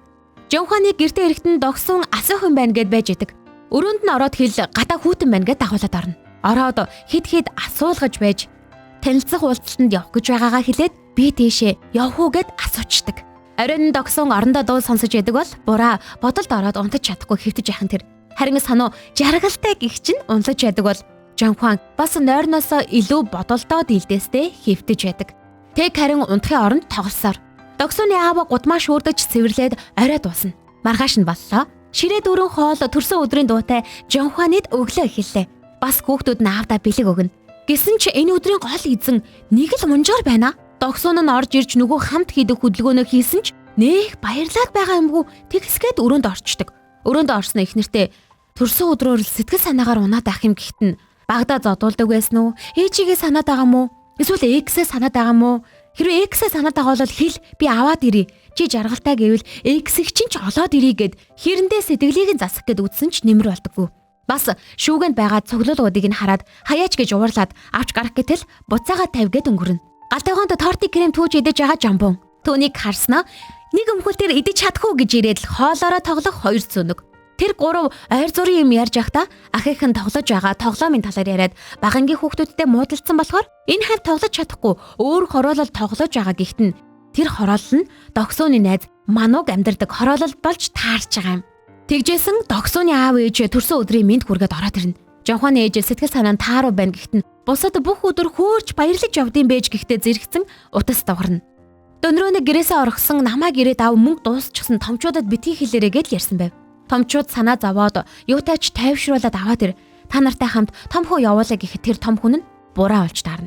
A: Жонханы гэртээ ирэхэд нь догсон асуух юм байна гэд байж идэг. Өрөөнд нь ороод хэл гадаа хүүтэн байна гэд дагуулад орно. Ороод хэд хэд асуулгаж байж танилцах уулзалтанд явах гэж байгаагаа хэлээд би тийшээ явах уу гэд асуучдаг. Оройн догсон орондоо дуу сонсож яадаг бол бураа бодолд ороод унтаж чадахгүй хэвтэж яхан тэр. Харин сануу жаргалтай гих чинь унлаж яадаг бол Жонхуан бас нойрноосоо илүү бодолдоо дийлдээстэй хэвтэж яадаг. Тэг харин унтахын оронд тоглосоор. Догсууны аав гудмаа шүүрдэж цэвэрлээд орой дуусна. Маргааш нь боллоо. Ширээ дөрөн хоол төрсөн өдрийн дуутай Жонхуанид өглөө эхэллээ. Бас хүүхдүүд нь аавдаа бэлэг өгнө. Гэсэн чи энэ өдрийн гол эзэн нэг л мунжаар байна. Догсуун нь орж ирж нөгөө хамт хийдэг хөдөлгөөнөө хийсэн ч нэх баярлаад байгаа юмгүй тэгсгээд өрөөнд орчдөг. Өрөөнд орсноо их нэртэй төрсөн өдрөөр л сэтгэл санаагаар унаад ах юм гэхэд нь багада зодуулдаг байсан уу? Ээжигээ санаад байгаа мó? Эсвэл X-ээ санаад байгаа мó? Хэрвээ X-ээ санаад байгаа бол хэл би аваад ирье. Чи жаргалтай гэвэл X-ийг чинь ч олоод ирье гэд хэрэндээ сэтгэлийг нь засах гэд үтсэн ч нэмэр болдоггүй. Бас шүүгэнд байгаа цуглуулгуудыг нь хараад хаяач гэж уурлаад авч гарах гэтэл буцаага тавь гэд өнгөрнө. Гал тогоонд тортын крем түүж идэж байгаа жамбун. Түүнийг харснаа нэг өмхөл дээр идэж чадахгүй гэж ирээд л хоолоороо тоглох хоёр зөнөг. Тэр гурав ойр зургийн юм ярьж байхдаа ахих нь тоглож байгаа тоглоомын талаар яриад багангийн хүүхдүүдтэй муудалцсан болохоор энэ хав тоглож чадахгүй өөр хороолол тоглож байгаа гихт нь тэр хороолол нь догсууны найз Мануг амьдардаг хороолол болж таарч байгаа юм. Тэгжээсэн догсууны аав ээж төрсөн өдрийн мэнд хүргээд ороод ирнэ. Жонхооны ээж сэтгэл санаа нь тааруу байна гихт нь бусад бүх өдөр хөөрч баярлаж явдсан байж гихтээ зэрэгцэн утас дугарна. Дөнрөөний гэрээсээ орхисон намайг ирээд ав мөнгө дуусчихсан томчуудад битгий хэлээрэй гэдэл ярьсан байв. Томчууд санаа зовоод юутай ч тайвшруулад аваад ир. Та нартай хамт том хүү явуулаа гэхэд тэр том хүн нь бураа олж таарна.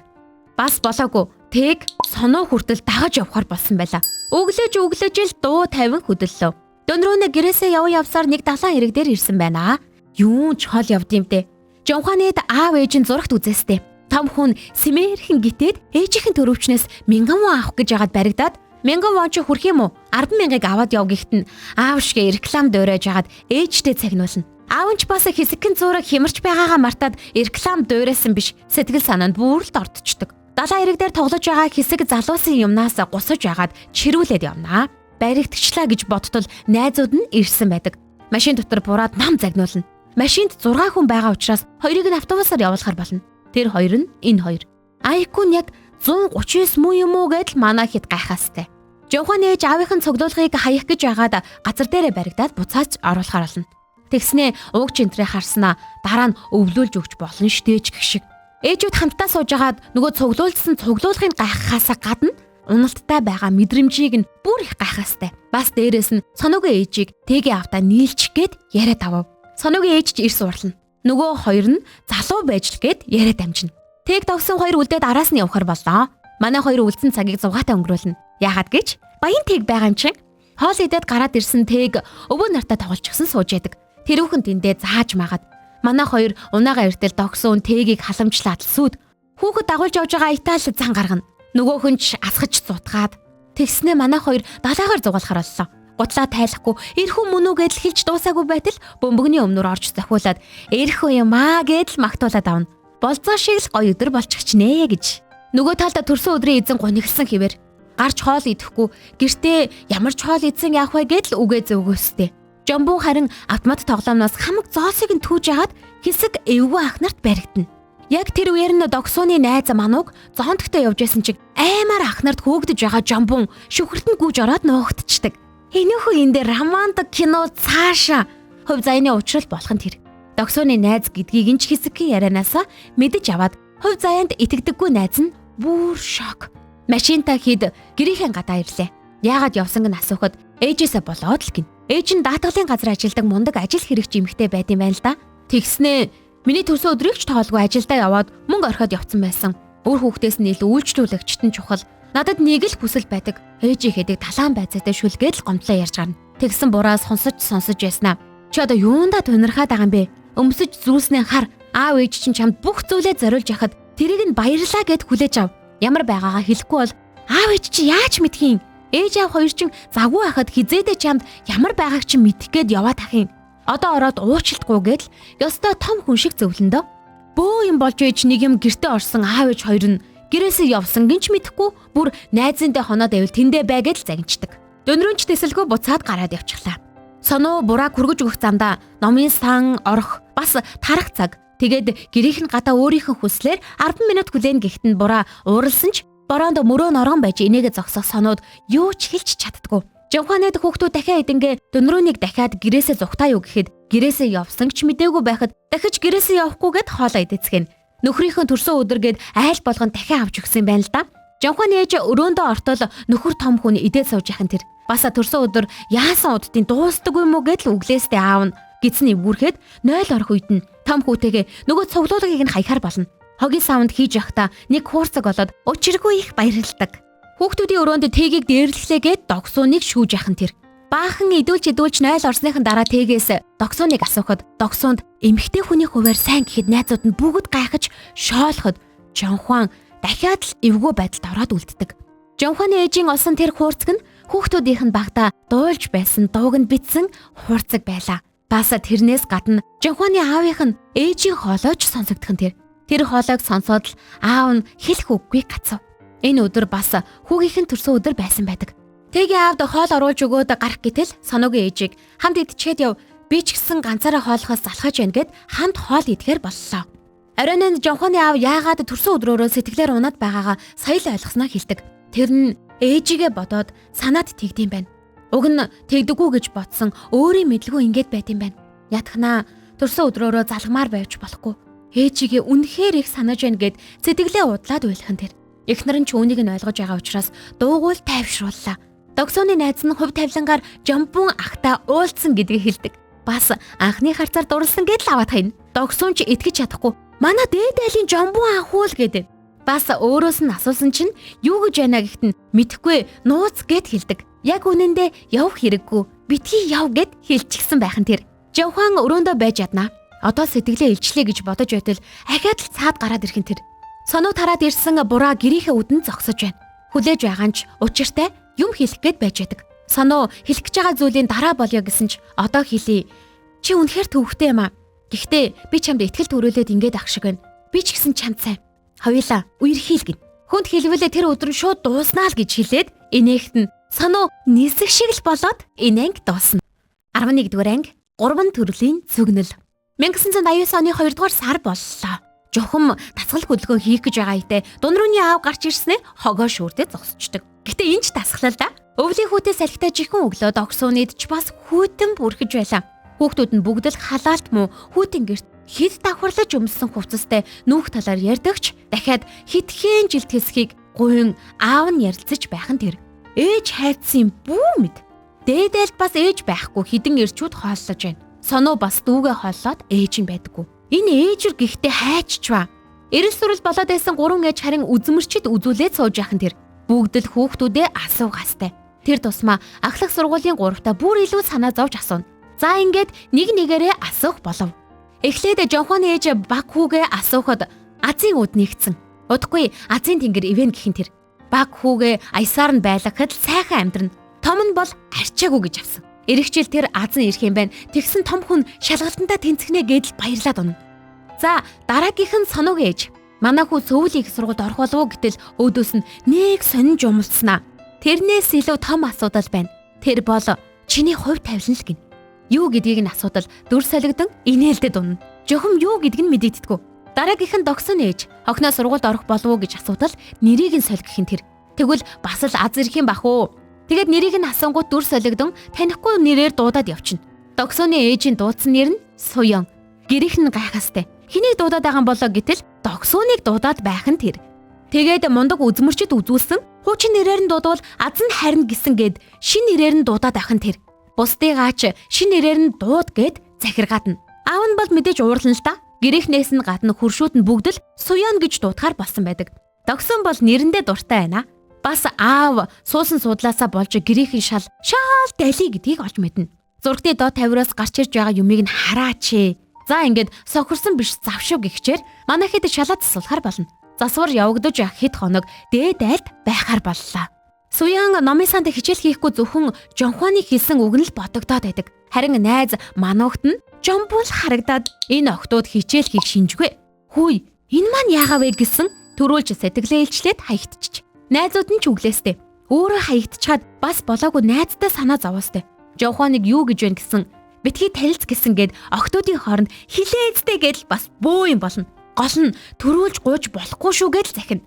A: Бас болоогүй. Тэг соноо хүртэл дагаж явхаар болсон байла. Өглөөж өглөөж л дуу тавин хөдөллөө. Дөнрөөний гэрээсээ яван явсаар нэг далайн эрэг дээр ирсэн байна. Юун ч хол явд юм дээ. Жонханыд аав ээж нь зурагт үзээстэй. Том хүн сэмээрхэн гитээд ээжийнхэн төрөвчнөөс 1000 вон авах гэж яагаад баригдаад 1000 вон чи хүрх юм уу? 10,000-ыг аваад яв гихт нь аав шигэ реклам дуурайж хагаад ээжтэй цагнуулна. Аав нь ч бас хэсэгхэн зуураг хямарч байгаагаа мартаад реклам дуурайсан биш, сэтгэл санаанд бүрэлд ордчдаг. Далайн эрэг дээр тоглож байгаа хэсэг залуусын юмнаас гусаж ягаад чирүүлээд явнаа. Баригдчихлаа гэж бодтол найзууд нь ирсэн байдаг. Машин дотор бураад нам загнуулна. Машинд 6 хүн байгаа учраас хоёрыг нь автобусаар явуулахар болно. Тэр хоёр нь энэ хоёр. IQ нь яг 139 муу юм уу гэдэл манай хэд гайхаастай. Жонхоны ээж аавынх нь цуглуулгыг хаях гэж байгаад газар дээрээ баригдаад буцааж оруулахар болно. Тэгснээ ууг чинтрээ харснаа дараа нь өвлүүлж өгч болно штэ ч гэх шиг. Ээжүүд хамтдаа сууж агаад нөгөө цуглуулсан цуглуулгыг гайхахаасаа гадна уналттай байгаа мэдрэмжийг нь бүр их гайхаастай. Бас дээрээс нь соногийн ээжийг тэгийн автаа нийлчих гээд яриад авав. Соногийн ээж ч эрс уурлна. Нөгөө хоёр нь залуу байж л гээд яриад амжина. Тэг догсон хоёр үлдээд араас нь явахар боллоо. Манай хоёр үлдсэн цагийг зугаатай өнгөрүүлнэ. Яагаад гэж? Баян тэг байгаа юм чинь. Хоол идээд гараад ирсэн тэг өвөө нартаа тоглолчихсон сууж яадаг. Тэрүүхэн тэндээ зааж магаад. Манай хоёр унаагаа эртэл догсон тэгийг халамжлаад сүд. Хүүхэд дагуулж явж байгаа Итали зан гаргана. Нөгөөх нь ч асгаж зутгаад. Тэгснээ манай хоёр далайгаар зугаалахар боллоо. Гутлаа тайлахгүй эрхүү мөн үү гэдэл хэлж дуусаагүй байтал бөмбөгний өмнөр орж зохиулаад эрхүү юм аа гэдэл магтуулаад авна. Болзоо шиг л гоё өдөр болчихчнэ гэж. Нөгөө талд төрсөн өдрийн эзэн гуниглсан хэвээр гарч хоол идэхгүй гэртээ ямар ч хоол идсэн яах вэ гэдэл үгээ зөөгөөстэй. Жомбун харин автомат тоглоомноос хамаг зоосыг нь түүж агаад хэсэг эвгүй ах нарт баригдана. Яг тэр үеэр нь догсууны найз манууг зонтогтой явж байсан чиг аймаар ах нарт хөөгдөж байгаа Жомбун шүхэрт нь гүйж ороод нуугдчихдаг. Энэхүү энэ дээр романтик кино цаашаа хувь заяаны учрал болох нь тэр. Догсууны найз гэдгийг нь ч хэсэгхэн ярианаасаа мэдэж аваад хувь заяанд итгэдэггүй найз нь бүр шок. Машинта хэд гэрийнхэн гадаа ирлээ. Яагаад явсанг нь асуухад ээжээсээ болоод л гин. Ээж нь даатгалын газар ажилладаг мундаг ажил хэрэгч эмэгтэй байт юм байна л да. Тэгснээ миний төрсөн өдрийг ч тоолгүй ажилдаа яваад мөнгө орхиод явцсан байсан. Үр хүүхдээс нь илүү үйлчлүүлэгчт нь чухал. Надад нэг л хүсэл байдаг. Ээжийн хэдэг талаан байцаатай шүлгээд л гомдлоо ярьж гарна. Тэгсэн бураа сонсож сонсож яснаа. Чи одоо юундаа тунирхаад байгаа юм бэ? Өмсөж зүүснээ хар. Аав ээж чинь чамд бүх зүйлээ зориулж яхад тэрийг нь баярлаа гэд хүлээж ав. Ямар байгаагаа хэлэхгүй бол аав ээж чи яаж мэдхийн? Ээж аав хоёр чинь завгүй байхад хизээдээ чамд ямар байгааг чинь мэдэх гээд яваад ах юм. Одоо ороод уучлалтгүй гэдэл ёстой том хүн шиг зөвлөндөө. Бөө юм болж ээж нэг юм гэртээ орсон аав ээж хоёр нь гэрээсээ явсан гинч мэдэхгүй бүр найзынтай хоноод байвал тэндээ бай гэдэл загинчдаг. Дөнрөнч тэсэлгүй буцаад гараад явчихлаа. Соноо бураа хүргэж өгөх замдаа номын сан орох бас тарах цаг. Тэгээд гэрийнх нь гадаа өөрийнх нь хүслээр 10 минут хүлээн гэхэд нь бураа ууралсан ч бороонд мөрөө норгон байж энийгээ зогсох сонууд юу ч хэлж чаддаггүй. Жонхонед хүүхдүүд дахиад идэнгээ дөнрөөнийг дахиад гэрээсээ зугтаа юу гэхэд гэрээсээ явсан ч мдээгүй байхад дахиж гэрээсээ явахгүйгээд хоолоо идэцгэн. Нөхрийнхөө төрсөн өдөр гээд айл болгон дахин авч өгсөн юм байна л да. Жонхоны ээж өрөөндөө ортол нөхөр том хүн идээд сууж яхан тэр. Баса төрсөн өдөр яасан уддын дуустдаг юм уу гэдэл өглөөстэй аав нь гидсэн эвгүүрхэд 0 орох үед нь том хүүтэйгээ нөгөө цуглуулгыг нь хаяхаар болно. Хогийн савнд хийж явахдаа нэг хуурцаг болоод учиргүй их баярладаг. Хүүхдүүдийн өрөөнд тэгийг дээрлэхлээгээд догсууныг шүүж яхан тэр. Баахан идүүлж идүүлж 0 орсныхан дараа тэгээс догсууныг асуухад догсуунд эмэгтэй хүний хуваар сайн гэхэд найзууд нь бүгд гайхаж шоолоход Жонхуан дахиад л эвгүй байдалд ороод үлддэг. Жонхуаны ээжийн олсон тэр хуурцаг нь хүүхдүүдийнх нь багтаа дуулж байсан дууг нь битсэн хуурцаг байлаа. Бас тэрнээс гадна Жонхуаны аавынх нь ээжийн хоолойч сонсогдох нь тэр. Тэр хоолойг сонсоод л аав нь хэлэх үггүй гацав. Энэ өдөр бас хүүгийнх нь төрсөн өдөр байсан байдаг. Тэгийн аавд хоол оруулж өгөөд гарах гэтэл соногийн ээжийг хамт идчихэд яв. Би ч гэсэн ганцаараа хооллохоос залхаж байна гэд хамт хоол идэхээр боллоо. Оройн нь Жонхоны аав яагаад төрсөн өдрөөрөө сэтгэлээр унаад байгаагаа сая л ойлгосноо хэлдэг. Тэр нь ээжигээ бодоод санаад тэгдэм байна. Уг нь тэгдэггүй гэж бодсон өөрийн мэдлгүй ингэж байт юм байна. Ятгнаа төрсөн өдрөөрөө залгамаар байвч болохгүй. Ээжигээ үнэхээр их санаж байна гэд сэтгэлээ удлаад уйлах нь тэр. Эхнэр нь ч үүнийг нь ойлгож байгаа учраас дуугуул тайвшрууллаа. Догсооны найз нь хувь тавилангаар Жомбун ахтай уулзсан гэдгийг хэлдэг. Бас анхны харцаар дурлсан гэдэл аваад хайна. Догсуун ч итгэж чадахгүй. Манай дээд айлын Жомбун ах уу л гэдэг. Бас өөрөөс нь асуусан чинь юу гэж байна гэхэд нь мэдэхгүй нууц гэд хэлдэг. Яг үнэндээ явах хэрэггүй. Битгий яв гэд хэлчихсэн байх нь тэр. Жонхан өрөөндөө байж яднаа. Одоо сэтгэлээ илчлээ гэж бодож байтал ахиад л цаад гараад ирэх нь тэр. Соноо тараад ирсэн бураа гэрийнхээ үдэнд зогсож байна. Хүлээж байгаа нь ч учиртай юм хэлэх гээд байж байдаг. Соноо хэлэх гэж байгаа зүйлийн дараа болёо гэсэн ч одоо хэлье. Чи үнэхээр төвөгтэй юм аа. Гэхдээ би чамд итгэл төрүүлээд ингээд ах шиг байна. Би ч гэсэн чамд сайн. Хоёулаа үерхийл гин. Хүнд хэлвэлээ тэр өдөр нь шууд дууснаа л гэж хэлээд инээгт нь Сону нисэх шиг л болоод энэ анги дуусна. 11-р анги 3 төрлийн зүгнэл. 1989 оны 2-р сар боллоо. Жохом дасгал хөдөлгөөн хийх гэж байгаа үедээ дунрууны аав гарч ирснээр хогоо шүүрдээ зогсчдөг. Гэтэ энэ ч дасгалал да. Өвлийн хүүтэй салхитай жихэн өглөө догсуунид ч бас хүйтэн бүрхэж байлаа. Хүүхдүүд нь бүгд л халаалт муу хүйтэн гэрт хэд давхарлаж өмссөн хувцастай нүүх талаар ярьдагч дахиад хитгэн жил тэсхийг гуйн аав нь ярилцаж байх нь тэр. Ээж хайцсан бүү мэд. Дээдэлд бас ээж байхгүй хідэн эрчүүд хооллож байна. Соно бас дүүгээ хооллоод ээж нь байдаггүй. Энэ ээжүр гихтээ хайччваа. Эрэл сүрэл болоод байсан гурван ээж харин үзмэрчд үзүүлээд сууж яхан тэр. Бүгд л хүүхдүүдээ асуугаастай. Тэр тусмаа ахлах сургуулийн гуравтаа бүр илүү санаа зовж асууна. За ингээд нэг нэгээрээ асуух болов. Эхлээд Жонхоны ээж баг хүүгээ асуухад азийн үд нэгцэн. Удахгүй азийн тэнгэр ивэн гэх нь тэр. Баг хүүгээ аясаар нь байлгахад л сайхан амьдрна. Том нь бол арчаагүй гэж авсан. Ирэх жил тэр азан ирэх юм байна. Тэгсэн том хүн шалгалтандаа тэнцгэнэ гэдэл баярлаад унна. За дараагийнх нь Соног ээж. Манай хүү Сөүлийн их сургуульд орох болов уу гэтэл өөдөөс нь нэг сонин жумлцснаа. Тэрнээс илүү том асуудал байна. Тэр бол чиний хувь тавилан л гин. Юу гэдгийг нь асуудал дүр солигдон инээлдэд унна. Жохом юу гэдг нь мэдэгддэггүй. Дараагийнх нь Догсон ээж. Охиноо сургуульд орох болов уу гэж асуудал нэрийг нь солих гэх нь тэр. Тэгвэл бас л аз ирэх юм бах уу? Тэгээд нэрийг нь асуунгууд дүр солигдон танихгүй нэрээр дуудаад явчихна. Догсооны ээжийн дуудсан нэр нь Суян. Гэрийнх нь гайхастай. Хэнийг дуудаад байгаа юм болоо гэтэл Догсооныг дуудаад байх нь тэр. Тэгээд мундаг үзмэрчд үзүүлсэн хуучин нэрээр нь дуудвал аз нь харна гэсэн гээд шин нэрээр нь дуудаад байх нь тэр. Бусдыгаач шин нэрээр нь дууд гээд захиргаадна. Аав нь бол мэдээж уурлана л да. Гэрийнхнээс нь гадна хөршүүд нь бүгд л Суян гэж дуудахаар болсон байдаг. Догсон бол нэрэндээ дуртай байна. Бас аав суусан суудлаасаа болж гэрийнхэн шал шал дали гэдгийг олж мэднэ. Зурагны доод тавираас гарч ирж байгаа юмыг нь хараач. За ингээд сохорсон биш завшуу гихчээр манай хэд шалаа засуулахар болно. Засвар явагдаж хэд хоног дээд айлд байхаар боллоо. Суян номын санд хичээл хийхгүй зөвхөн Жонхваны хэлсэн үг нь л бодогдоод байдаг. Харин найз мануугт нь Жомбул харагдаад энэ охтууд хичээл хийх шинжгүй. Хүй, энэ маань яагаа вэ гэсэн төрүүлж сэтгэлээ илчлээд хаягдчих. Найзууд нь ч өглөөстэй. Өөрөө хаягдчихад бас болоогүй найзтай санаа зовоостой. Жонхваныг юу гэж вэ гэсэн битгий танилц гэсэн гээд охтуудын хооронд хилээцтэй гэдэл бас бөө юм болно. Гол нь төрүүлж гуйж болохгүй шүү гэдэл захина.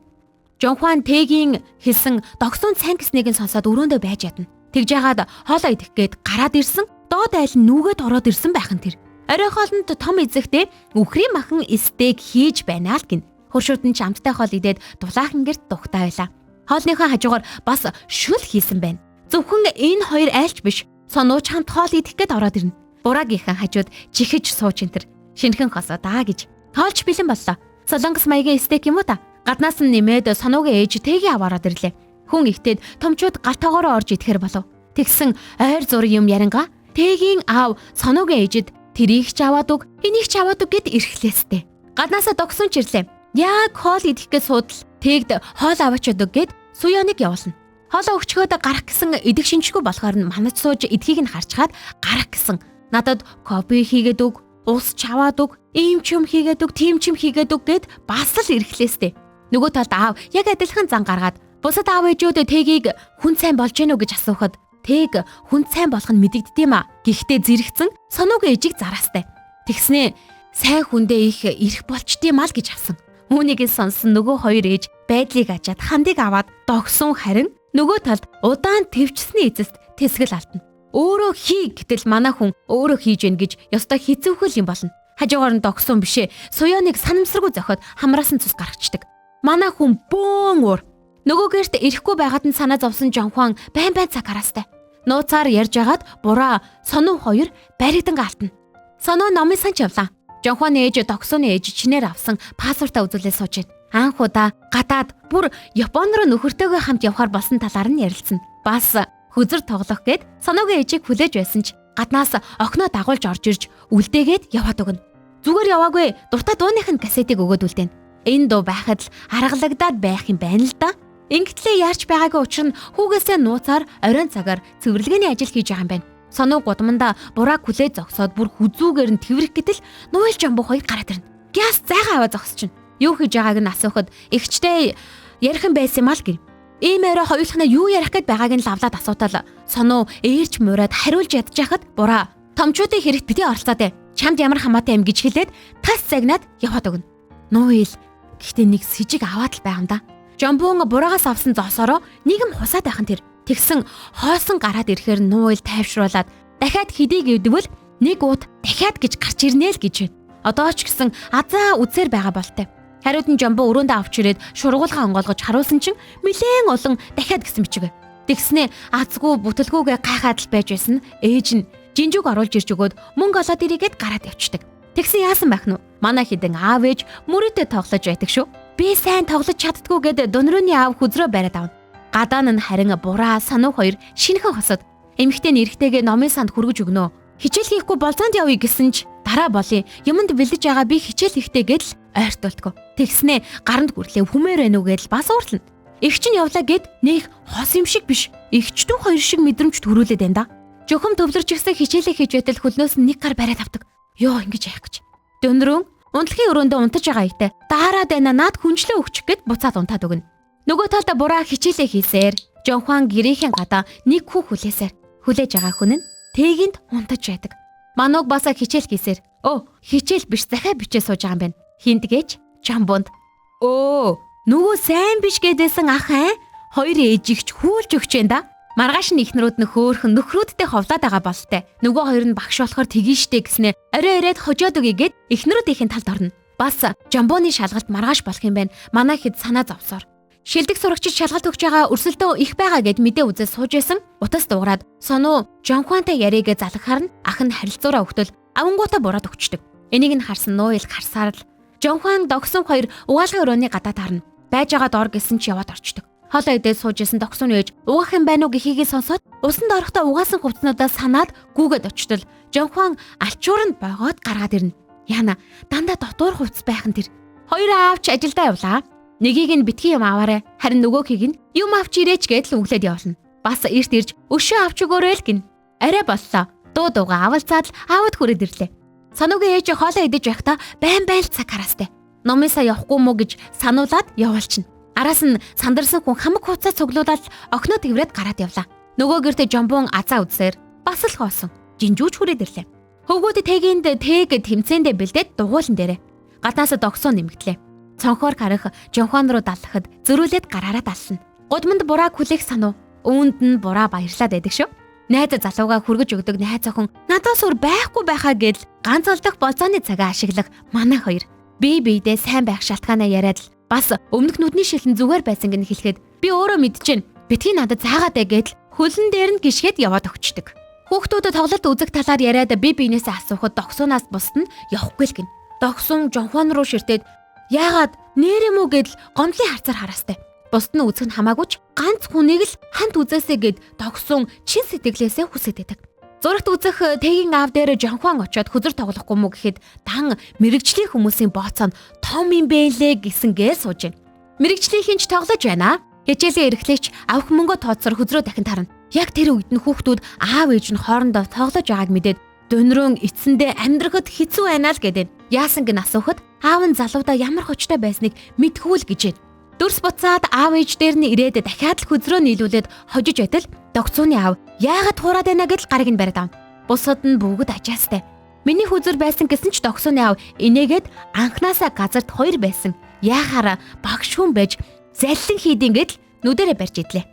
A: Жонхван Тэгийн хэлсэн догсон цан гэснийг нь сонсоод өрөөндөө байж ядна. Тэгж яагаад хоолоо идэх гээд гараад ирсэн доод айл нь нүгэд ороод ирсэн байх нь тэр. Орой хоолнд том эзэгтэй үхрийн махан стейк хийж байна л гин. Хөршүүд нь ч амттай хоол идээд дулаахан гэрт дугтай байлаа. Хоолныхоо хажуугаар бас шүл хийсэн байна. Зөвхөн энэ хоёр айлч биш сонууч хамт хоол идэх гээд ороод ирнэ. Бураагийнхан хажууд чихэж сууж энэ төр. Шинхэн хосоо даа гэж. Хоолч бэлэн боллоо. Солонгос маягийн стейк юм уу та? Гаднаас нь нэмээд сонуугийн ээж тэгийн аваарад ирлээ. Хүн ихтэд томчууд гал тоогоороо орж идэхэр болов. Тэгсэн ойр зур юм яринга тэгийн аав сонуугийн ээжид тэрийг ч аваад өг, энийг ч аваад өг гэд эрхлээстэй. Гаднаасаа догсон ч ирлээ. Яг хоол идэх гэж суудал тэгд хоол аваач өг гэд Суяныг явуулна. Хоолоо өгчхөөд гарах гэсэн идэх шинжгүй болохоор нь манаж сууж идэхийг нь харчхаад гарах гэсэн. Надад кофе хийгээд өг, ус чаваад өг, ийм ч юм хийгээд өг, тийм ч юм хийгээд өг гэд бас л эрхлээстэй. Нөгөө талд аав яг адилхан зан гаргаад бусад аав ээжүүд тэгийг хүн сайн болж гэнэ үү гэж асуухад тэг хүн сайн болох нь мэдэгддэм а. Гэхдээ зэрэгцэн сонуугийн ээжийг зараастай. Тэгснээ сайн хүндээ их ирэх болчдгийм ал гэж авсан. Үүнийг нь сонссон нөгөө хоёр ээж байдлыг ажаад хандыг аваад догсон харин нөгөө талд удаан твчсэний эцэст тэсгэл алтна. Өөрөө хий гэтэл манай хүн өөрөө хийж гэн гэж ёстой хэцүүхэл юм болно. Хажуугаар нь догсон бишээ. Суяныг санамсаргүй зохиод хамраас нь цус гаргацдаг. Манай хүн бөөн уур. Нөгөө гэрт ирэхгүй байгаад нь санаа зовсон Жонхван байн байн цаг хараастай. Нууцаар ярьж агаад бураа сонуу хоёр баригдан алтна. Соноо номын сан явлаа. Жонхваны ээж догсооны ээж чинээр авсан паспортаа үзүүлээ сууж байна. Анх удаа гадаад бүр Япон руу нөхөртөөгөө хамт явхаар болсон талаар нь ярилцсан. Бас хөзөр тоглох гээд соноогийн ээжийг хүлээж байсан ч гаднаас охиноо дагуулж орж ирж үлдээгээд яваад өгнө. Зүгээр яваагүй дуртай дууных нь кассетыг өгөөд үлдээн. Энэ дуу байхад л аргалагдаад байх юм байна л да. Ингэтлээ яарч байгаагүй учир нь хүүгээсээ нууцаар оройн цагаар цэвэрлэгээний ажил хийж байгаа юм байна. Сануу гудамдаа бураа хүлээ зогсоод бүр хүзүүгээр нь тэрвэрх гэтэл Нуул Жамбуу хоёр гараад ирнэ. Гяс зайгаа аваа зогсчихно. Юу хийж байгааг нь асуухад эгчтэй ярих юм байсан юм аа л гин. Ийм орой хоёулахна юу ярих гээд байгааг нь лавлаад асуутал Сануу ээрч мураад хариулж ядчихад бураа томчуудын хэрэгт битгий оролцоод ээ. Чамд ямар хамаатай юм гэж хэлээд тас загнаад яваад өгнө. Нуул гэхдээ нэг сэжиг аваад л байгаа юм да. Жамбуун бураагаас авсан зоосороо нийгэм хусаад байх нь тэр. Тэгсэн хоосон гараад ирэхээр Нуул тайвшруулад дахиад хэдий гэвдвэл нэг уут дахиад гэж гарч ирнэ л гэж байна. Одоо ч гэсэн азаа үзээр байгаа болтой. Хариуд нь Жамбуу өрөөндөө авч ирээд шургуулгаа онгоолгож харуулсан чинь нилээн олон дахиад гэсэн бичиг. Тэгснээ азгүй бүтэлгүйгээ гайхаад л байж байсан. Ээж нь жинжүүг оруулж ирж өгөөд мөнгө олоод ирээгээд гараад явчихдаг. Тэгсэн яасан байх нь вэ? Манай хідэн аав ээж мөрөөдөө тоглож байдаг шүү. Би сайн тоглож чаддгүй гэд дунрууны аав хүзрөө бариад авна. Гадаа нь харин бураа сануу хоёр шинэхэн хосод. Эмэгтэй нь эрэгтэйгээ номын санд хүргэж өгнө. Хичээл хийхгүй болзоонд явъя гэсэн ч дараа болъё. Юмд бэлдэж байгаа би хичээл хийхтэй гэдэл ойртолтгоо. Тэгснээ гаранд гүрлээ хүмээр байна уу гэдэл бас уурлана. Эгч нь явлаа гэд нэх хос юм шиг биш. Эгчдүү хоёр шиг мэдрэмж төрүүлээд байна да. Жөхөм төвлөрч гисэн хичээлээ хийж байтал хөлнөөс нь нэг гар бариад авдаг. Йоо ингэж яах гэж. Дөнрөн унтлагын өрөөндөө унтаж байгаа ихтэй daarаад байна наад хүнчлээ өгчих гэд буцаад унтаад өгнө. Нөгөө талд бураа хичээлээ хийсээр Жонхуан гэрийнхэн гадаа нэг хүү хүлээсээр хүлээж байгаа хүн нь тэгэнд унтаж байдаг. Мануг басаа хичээл хийсээр. Өө хичээл биш захиа бичээ сууж байгаа юм байна. Хиндгээж Жамбунд. Өө нөгөө сайн биш гэдээсэн ах ай хоёр ээжигч хүүлж өгч энэ да. Маргааш нь эхнэрүүд нь хөөхөн нөхрүүдтэй ховлоод байгаа бололтой. Нөгөө хоёр нь багш болохоор тэгин штэ гэснээ орой оройд хожоод өгье гэд эхнэрүүдийн талд орно. Бас Жамбууны шалгалт маргааш болох юм байна. Манай хэд санаа зовсоор. Шилдэг сурагчид шалгалт өгч байгаа өрсөлдөө их байгаа гэд мэдээ үзэл сууж байсан. Утас дуурайд Сонуу Жонхуантай яриагээ залгахаар нь ах нь харилцуураа өгтөл авангуудаа бураад өгчдөг. Энийг нь харсан Нуул харсаар л Жонхуан догсон хоёр угаалгын өрөөний гадаа таарна. Байж байгаа дор гэсэн ч яваад орчдөг. Хоолоо идээд сууж исэн догсон ээж угаах юм байна уу гэхийгээ сонсоод усанд орохдоо угаасан хувцснуудаа санаад гүгээд очтол Жонхуан алчууранд богоод гаргаад ирнэ. Яна дандаа дотуур хувцс байх нь тэр. Хоёр аавч ажилдаа явлаа. Нэгийг нь битгий юм аваарай. Харин нөгөөхийг нь юм авч ирээч гэдэл өглөөд явуулна. Бас эрт ирж өшөө авч өгөөрэй л гин. Арай боллоо. Дуу дууга авалцаад л аавд хүрээд ирлээ. Сануугийн ээж хоолоо идэж байхдаа байн байн л цаг хараастай. Номынсаа явахгүй мүү гэж сануулад явуулчихна. Араас нь сандарсан хүн хамаг хуцаа цуглуулаад охиноо тэврээд гараад явлаа. Нөгөө гэртээ Жамбуун азаа үзсээр бас л хоосон. Жинжүүч хүрээд ирлээ. Хөвгүүд тэгэнд тэг тэмцээндээ бэлдээд дугуулan дээрээ. Гаднаас догсоо нэмэгдлээ. Цонхоор харах Жонхон руу даллахад зөрүүлээд гараараа даллана. Гудамд бурааг хүлээх сануу. Үүнд нь бураа баярлаад байдаг шүү. Найз залуугаа хүргэж өгдөг найз охин надаас өөр байхгүй байхаа гэдэл ганц олдох болзооны цагаа ашиглах манай хоёр. Бие биедээ сайн байх шалтгаанаа яриад л бас өмнөх нүдний шилэн зүгээр байсан гэн хэлэхэд би өөрөө мэдчихээн. Битгий надад заагаад ээ гэдэл хөлн дээр нь гიშгээд яваад өгчдөг. Хүүхдүүдэд тоглолт үзэх талаар яриад би биенээсээ асуухад догсуунаас бусд нь явахгүй л гин. Догсун Жонхон руу ширтээд яагаад нэр юм уу гэдэл гомдлын харцаар хараастай. Бусд нь үзэх нь хамаагүй ч ганц хүнийг л хамт үзээсэй гэд догсон чин сэтгэлээсээ хүсэж байдаг. Зурагт үзэх тэгийн аав дээр Жонхон очиод хөзөр тоглохгүй мүү гэхэд дан мэрэгжлийн хүмүүсийн бооцоо нь том юм бэлээ гэсэн гээл сууж байна. Мэрэгжлийн ч тоглож байна. Хичээлийн эрхлэгч авах мөнгөө тооцсоор хөзрөө дахин тарна. Яг тэр үед нь хүүхдүүд аав ээж нь хоорондоо тоглож байгааг мэдээд дөнрөн эцэндээ амьдрахад хэцүү байна л гэдэг. Яасан гэн асуухад аав нь залуудаа ямар хочтой байсныг мэдхүү л гэжээ. Дүрс буцаад аав ээж дээр нь ирээд дахиад л хөзрөө нийлүүлээд хожиж байтал догцууны аав яагаад хуураад байна гэдэл гарыг нь бариад авна. Бусад нь бүгд ажаастай. Миний хүзэр байсан гэсэн ч догцууны аав инээгээд анханасаа газарт хоёр байсан. Яахаараа багш хүн байж заллин хийдин гэдэл нүдэрээ барьж идлээ.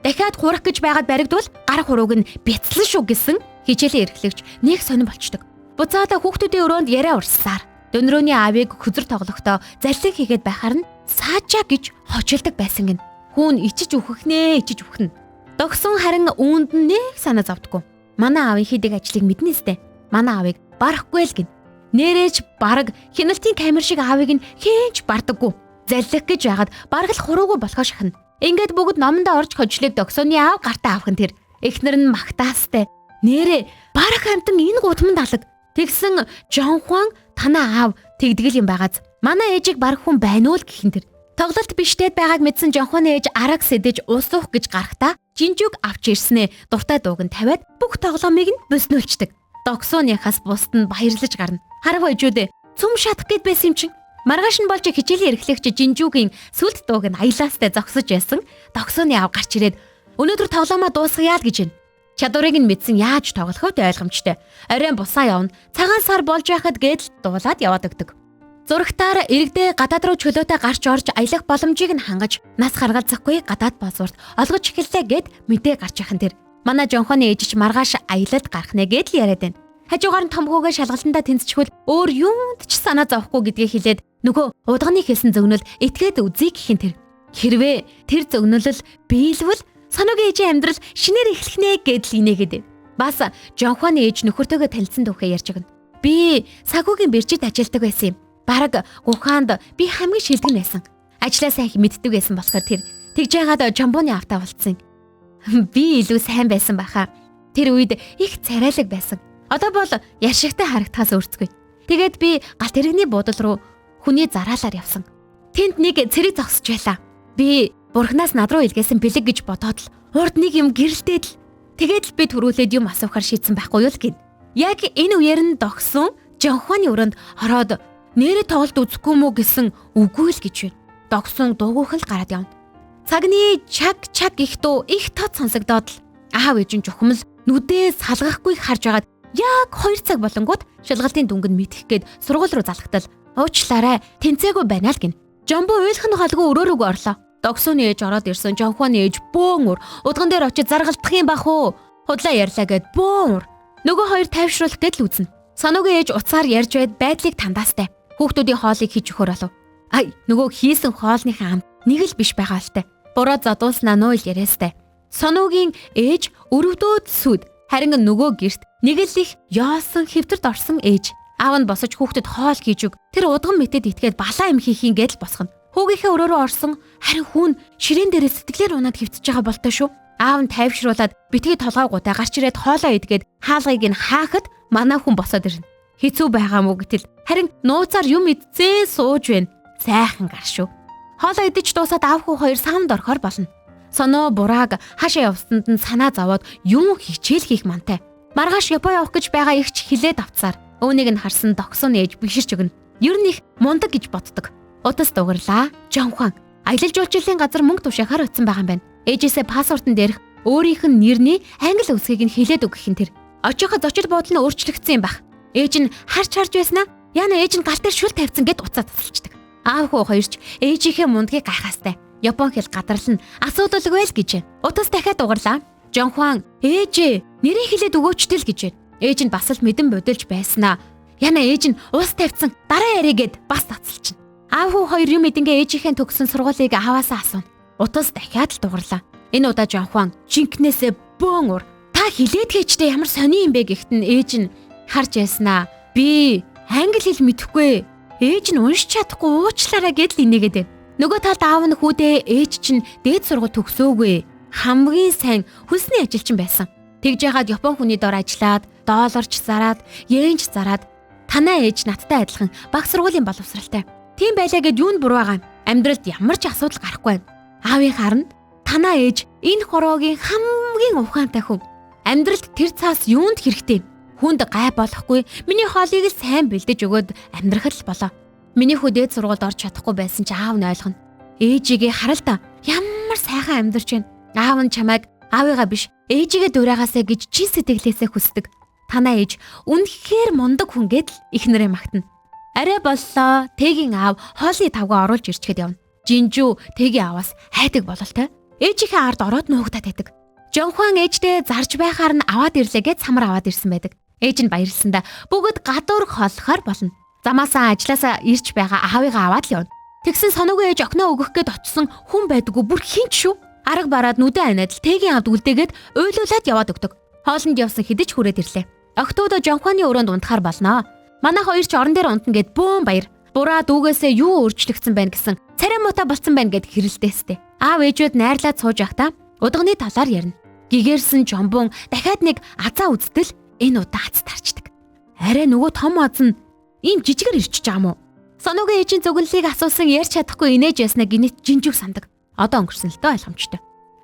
A: Дахиад хурах гэж байгаад баригдвал гар хурууг нь бяцлан шүү гэсэн хичээлийн эрхлэгч нэг сонин болчдөг. Буцаада хүүхдүүдийн өрөөнд яриа урссаар дөнрөөний аавыг хөзөр тоглохдоо заллин хийгээд байхаар нь саажаа гэж хочилдог байсан гин. Хүүн ичиж үхэх нэ, ичиж үхнэ. Догсон харин үүнд нь нэг санаа зовдгоо. Манай аавын хийдэг ажлыг мэднэ сте. Манай аавыг барахгүй л гин. Нэрэж бараг хяналтын камер шиг аавыг нь хэнч бардаггүй. Заллих гэж байгаад бараг л хуруугүй болохоо шахна. Ингээд бүгд номондоо орж хожлыг догсооны аав гартаа авах нь тэр. Эхнэр нь магтаастай. Нэрээ барах амтан энэ гудамд алаг. Тэгсэн Жонхуан танаа аав тэгдгэл юм байгааз. Манай ээжийг барах хүн байна уу л гэх нь тэр. Тоглолт биштэд байгааг мэдсэн Жонхуаны ээж араг сэдэж ус уух гэж гарахдаа Жинжүг авч ирснээ дуртай дууг нь тавиад бүх тоглоомыг нь бүснүүлчдэг. Догсууныхаас бусд нь баярлаж гарна. Харав ээжүүдээ цөм шатах гээд байсан юм чинь. Маргааш нь болж хичээлийн эрхлэгч Жинжүгийн сүлд дууг нь аялаастай зогсож байсан. Догсууны аав гарч ирээд өнөөдөр тоглоомоо дуусгая л гэж байна. Чадварыг нь мэдсэн яаж тоглох вэ ойлгомжтой. Оройн бусаа явна. Цагаан сар болж байхад гэдэл дуулаад яваад өгдөг. Зурагтаар иргэдээ гадаад руу чөлөөтэй гарч орж аялах боломжийг нь хангаж нас харгалзахгүй гадаад паспорт олгож эхэллээ гэд мэдээ гарч яхан тэр. Манай Жонхоны ээж ч маргааш аялалд гарах нэ гэд л яриад байна. Хажуугаар нь том хүүгээ шалгалтандаа тэнцчихвэл өөр юунд ч санаа зовхгүй гэдгийг хэлээд нөгөө удганы хэлсэн зөгнөл итгээд үзье гэх юм тэр. Хэрвээ тэр зөгнөлөл биелвэл Соногийн ээжийн амьдрал шинээр эхлэх нэ гэдэл инээгээд. Бас Жонхоны ээж нөхөртөөгөө танилцсан түүхээ ярьж өгнө. Би сагуугийн биржид ажилладаг байсан юм. Бараг гухаанд би хамгийн шилдэг нь байсан. Ажлаасаа их мэддэг байсан болохоор тэр тэгж яагаад Жамбуны автаа болцсон. Би илүү сайн байсан баха. Тэр үед их царайлаг байсан. Одоо бол яшигтай харагдахаас өөрцгүй. Тэгээд би галт тэрэгний буудал руу хүний зараалаар явсан. Тэнд нэг цэрэг зогсож байлаа. Би бурхнаас над руу илгээсэн бэлэг гэж бодоод л урд нэг юм гэрэлтээд л тэгээд л би төрүүлээд юм асуухаар шийдсэн байхгүй юу л гин. Яг энэ үеэр нь догсон Жонхоны өрөөнд ороод нэрээ тоглолт үзэхгүй мүү гэсэн үгүй л гэж байна. Догсон дуугүйхэн л гараад явна. Цагны чаг чаг их дуу их тод сонсогдоод л аав ээж нь чухамл нүдээ салгахгүй харж байгаад яг 2 цаг болонгууд шалгалтын дүнг нь мэдэх гээд сургууль руу залхтал уучлаарай тэнцээгүй байна л гин. Жамбу уйлах нь холгүй өрөөрөөг орлоо. Догсууны ээж ороод ирсэн Жонхоны ээж бөөн ур удган дээр очиж заргалдах юм бах уу? Худлаа ярьлаа гэд бөөн ур. Нөгөө хоёр тайвшруулах гээд л үзнэ. Сануугийн ээж уцаар ярьж байд байдлыг тандаастай. Хүүхдүүдийн хоолыг хийж өгөхөр болов. Ай нөгөө хийсэн хоолныхаа амт нэг л биш байгаа алтай. Буруу зодуулснаа нөө л яриастай. Сонуугийн ээж өрөвдөөд сүд. Харин нөгөө герт нэг л их яосон хэвтэрт орсон ээж. Аав нь босож хүүхдэд хоол хийж өг. Тэр удган мэтэд итгээд балаа юм хийх юм гээд л босгоно. Хүүгийнхээ өрөөрөө орсон харин хүүн ширээн дээрээ сэтгэлээр унаад хэвтэж байгаа болтой шүү. Аав нь тайвшруулад битгий толгойгуудаа гарч ирээд хоолоо идгээд хаалгыг нь хаахад манай хүн босоод ирнэ. Хэцүү байгаа мó гэтэл харин нууцаар юм идцээ сууж байна. Сайхан гар шүү. Хоолоо идэж дуусаад аав хүү хоёр саамд орохоор болно. Соноо бурааг хаашаа явсанд нь санаа зовоод юм хичээл хийх мантай. Маргааш Япон явах гэж байгаа ихч хилээд авцаар. Үүнийг нь харсан догсон ээж биширч өгнө. Ер нь их мундаг гэж боддог. Утас дугарлаа. Жонхон аялал жуулчлалын газар мөнгө тушаахаар очсон байгаа юм байна. Ээжээсээ паспортон дээрх өөрийнх нь нэрний англи үсгийг нь хэлээд өгөх юм тэр. Очиход зочид буудал нь өөрчлөгдсөн юм баг. Ээж нь харж харж байснаа яна ээж нь гал дээр шүл тавьсан гэд уцаа тасалчдаг. Аав хүү хоёрч ээжийнхээ мундгийг гайхаастай. Япон хэл гадарлна асуудалгүй л гэж. Утас дахиад дугарлаа. Жонхуан ээжээ нэрээ хэлээд өгөөчтэй л гэж. Ээж нь бас л мэдэн бодилж байснаа. Яна ээж нь ус тавьсан дараа яриа гэд бас таталчна. Аав хүү хоёр юм идэнгээ ээжийнхээ төгссөн сургуулийг ааваасаа асууна. Утас дахиад л дугарлаа. Энэ удаа Жонхуан жинкнээсээ бөөн ур. Та хилээд хийчтэй ямар сони юм бэ гэхэд нь ээж нь харж яснаа. Би англи хэл мэдэхгүй. Ээж нь уншиж чадахгүй уучлаарай гэдэл инээгээд байна. Нөгөө талд аав нь хүүдээ ээж чинь дээд сургууль төгсөөгүй. Хамгийн сайн хөлсний ажилчин байсан. Тэгж яхад Япон хүний дор ажиллаад, долларч зараад, йенч зараад танаа ээж надтай адилхан баг сургуулийн боловсралтай. Тийм байлаа гэд юунд буруу байгаа юм? Амьдралд ямар ч асуудал гарахгүй юм. Аавын харна танаа ээж энэ хороогийн хамгийн ухаантай хүн. Амьдралд тэр цаас юунд хэрэгтэй юм? Хүнд гай болохгүй. Миний хоолыг л сайн бэлдэж өгөөд амьдрах л болоо. Миний хүү дээд сургуульд орж чадахгүй байсан чи аав нь ойлгоно. Ээжигээ харал та. Ямар сайхан амьдарч байна. Аав нь чамайг аавыгаа биш ээжигээ дуурайгаасаа гэж чин сэтгэлээсээ хүсдэг. Танаа ээж үнэхээр мундаг хүн гэдэл эхнэрээ магтана. Арай боллоо. Тэгийн аав хоолны тавгаа оруулж ирчгээд явна. Жинжүү тэгийн ааваас хайдаг бололтой. Ээжийнхээ ард ороод нуугдаад байдаг. Жонхуан ээжтэй зарж байхаар нь аваад ирлээ гэж самар аваад ирсэн байдаг. Ээж нь баярлсандаа бүгд гадуур холлохоор болно. Замаасаа ажилласаа ирж байгаа аавыгаа аваад л явна. Тэгсэн соноогүй ээж охиноо өгөх гээд очсон хүн байдаггүй бүр хинч шүү. Арга бараад нүдэн аниад л тэгийн авд үлдээгээд уйлуулад яваад өгдөг. Хоолнд явсан хэдэж хүрээд ирлээ. Охтууд Жонхуаны өрөөнд унтахаар болноо. Манай хоёр ч орон дээр унтна гэд бөөн баяр. Бураа дүүгээсээ юу өөрчлөгдсөн байна гэсэн царай муутай болцсон байна гэд хэрэлдээстэй. Аав ээжүүд найрлаад сууж байхдаа удганы талаар ярина. Гэгэрсэн жомбон дахиад нэг азаа үзтэл энэ удаа ац тарчдаг. Арай нөгөө том аз нь ийм жижигэр ирчихэж байгаа юм уу? Соноогийн ээжийн зүгэнлийг асуусан ярьж чадахгүй инээж яснаа гинэт жинжиг сандаг. Одоо өнгөрсөн л дөө ойлгомжтой.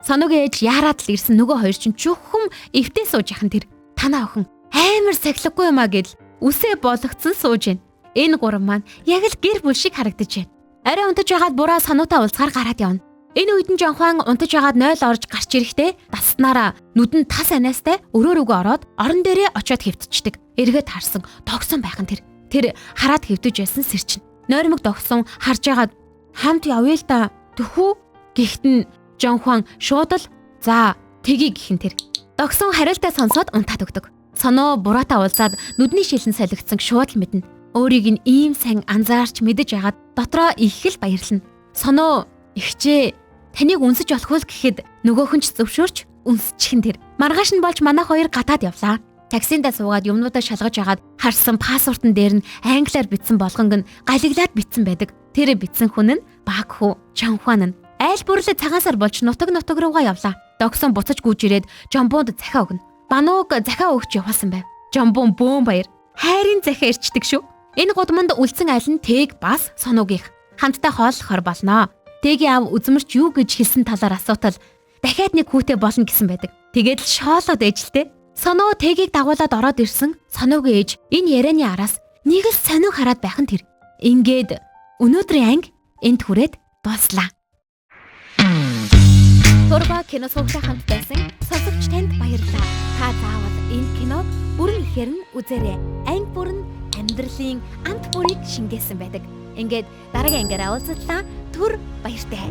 A: Сонугийн ээж яарад л ирсэн нөгөө хоёр чинь чухам эвтэй сууж яхан тэр. Танаа охин амар сахилгагүй юм а гэдэл үсээ болгоцсон сууж байна. Энэ гурван маань яг л гэр бүл шиг харагдаж байна. Арай унтаж байгаад бураа сануутай уулзгаар гараад явна. Энэ үед нь Жонхуан унтаж байгаад 0 орж гарч ирэхдээ даснараа нүдэн тас аниастай өрөө рүүгээ ороод орон дээрээ очиод хэвтчихдэг. Эргээд харсан догсон байх нь тэр. Тэр хараад хэвтэж байсан сэрчин. Нойрмог догсон харж байгаад хамт явъя л да. Тэхүү гихт нь Жонхуан шууд л за тгий гихэн тэр. Догсон хариултаа сонсоод унтаад өгдөг. Соно бураатай уулзаад нүдний шилэн солигдсон шууд л мэднэ. Өөрийг нь ийм сайн анзаарч мэдэж яагаад дотроо их л баярлна. Соно ихчээ таныг үнсэж болох уу гэхэд нөгөөх нь ч зөвшөөрч үнсчихэн тэр. Маргааш нь болж манайх хоёр гадаад явлаа. Таксиндаа суугаад юмнуудаа шалгаж агаад харсан паспортон дээр нь англиар бичсэн болгонг нь галиглаад бичсэн байдаг. Тэр бичсэн хүн нь Бак хүү Чанхуан нь. Айл бүрлээ цагаан сар болж нутаг нутаг руугаа явлаа. Догсон буцаж гүйж ирээд Жомбонд захиа өгнө. Банууг захиа өгч явуулсан байв. Жомбон бөөн баяр. Хайрын захиа ирчдэг шүү. Энэ гудамд үлдсэн айл нь Тэг бас Сонугийнх. Хамтдаа хооллохор болноо. Тэгийн ав үзмэрч юу гэж хэлсэн талаар асуутал дахиад нэг хүүтэй болно гэсэн байдаг. Тэгээд л шоолоод ээжэлтэй. Соно Тэгийг дагуулад ороод ирсэн Сонугийн ээж энэ ярианы араас нэг л сонин хараад байх нь тэр. Ингээд өнөөдрийн анги энд хүрээд дууслаа. Турба кино сувгтай хамт байсан сонсогч танд баярлалаа. Та заавал энэ киног бүрэн ихээр нь үзээрэй. Анги бүр нь амьдралын амт бүрийг шингээсэн байдаг. Ингээд дараагийн ангиараа уулзлаа. Түр баяртай.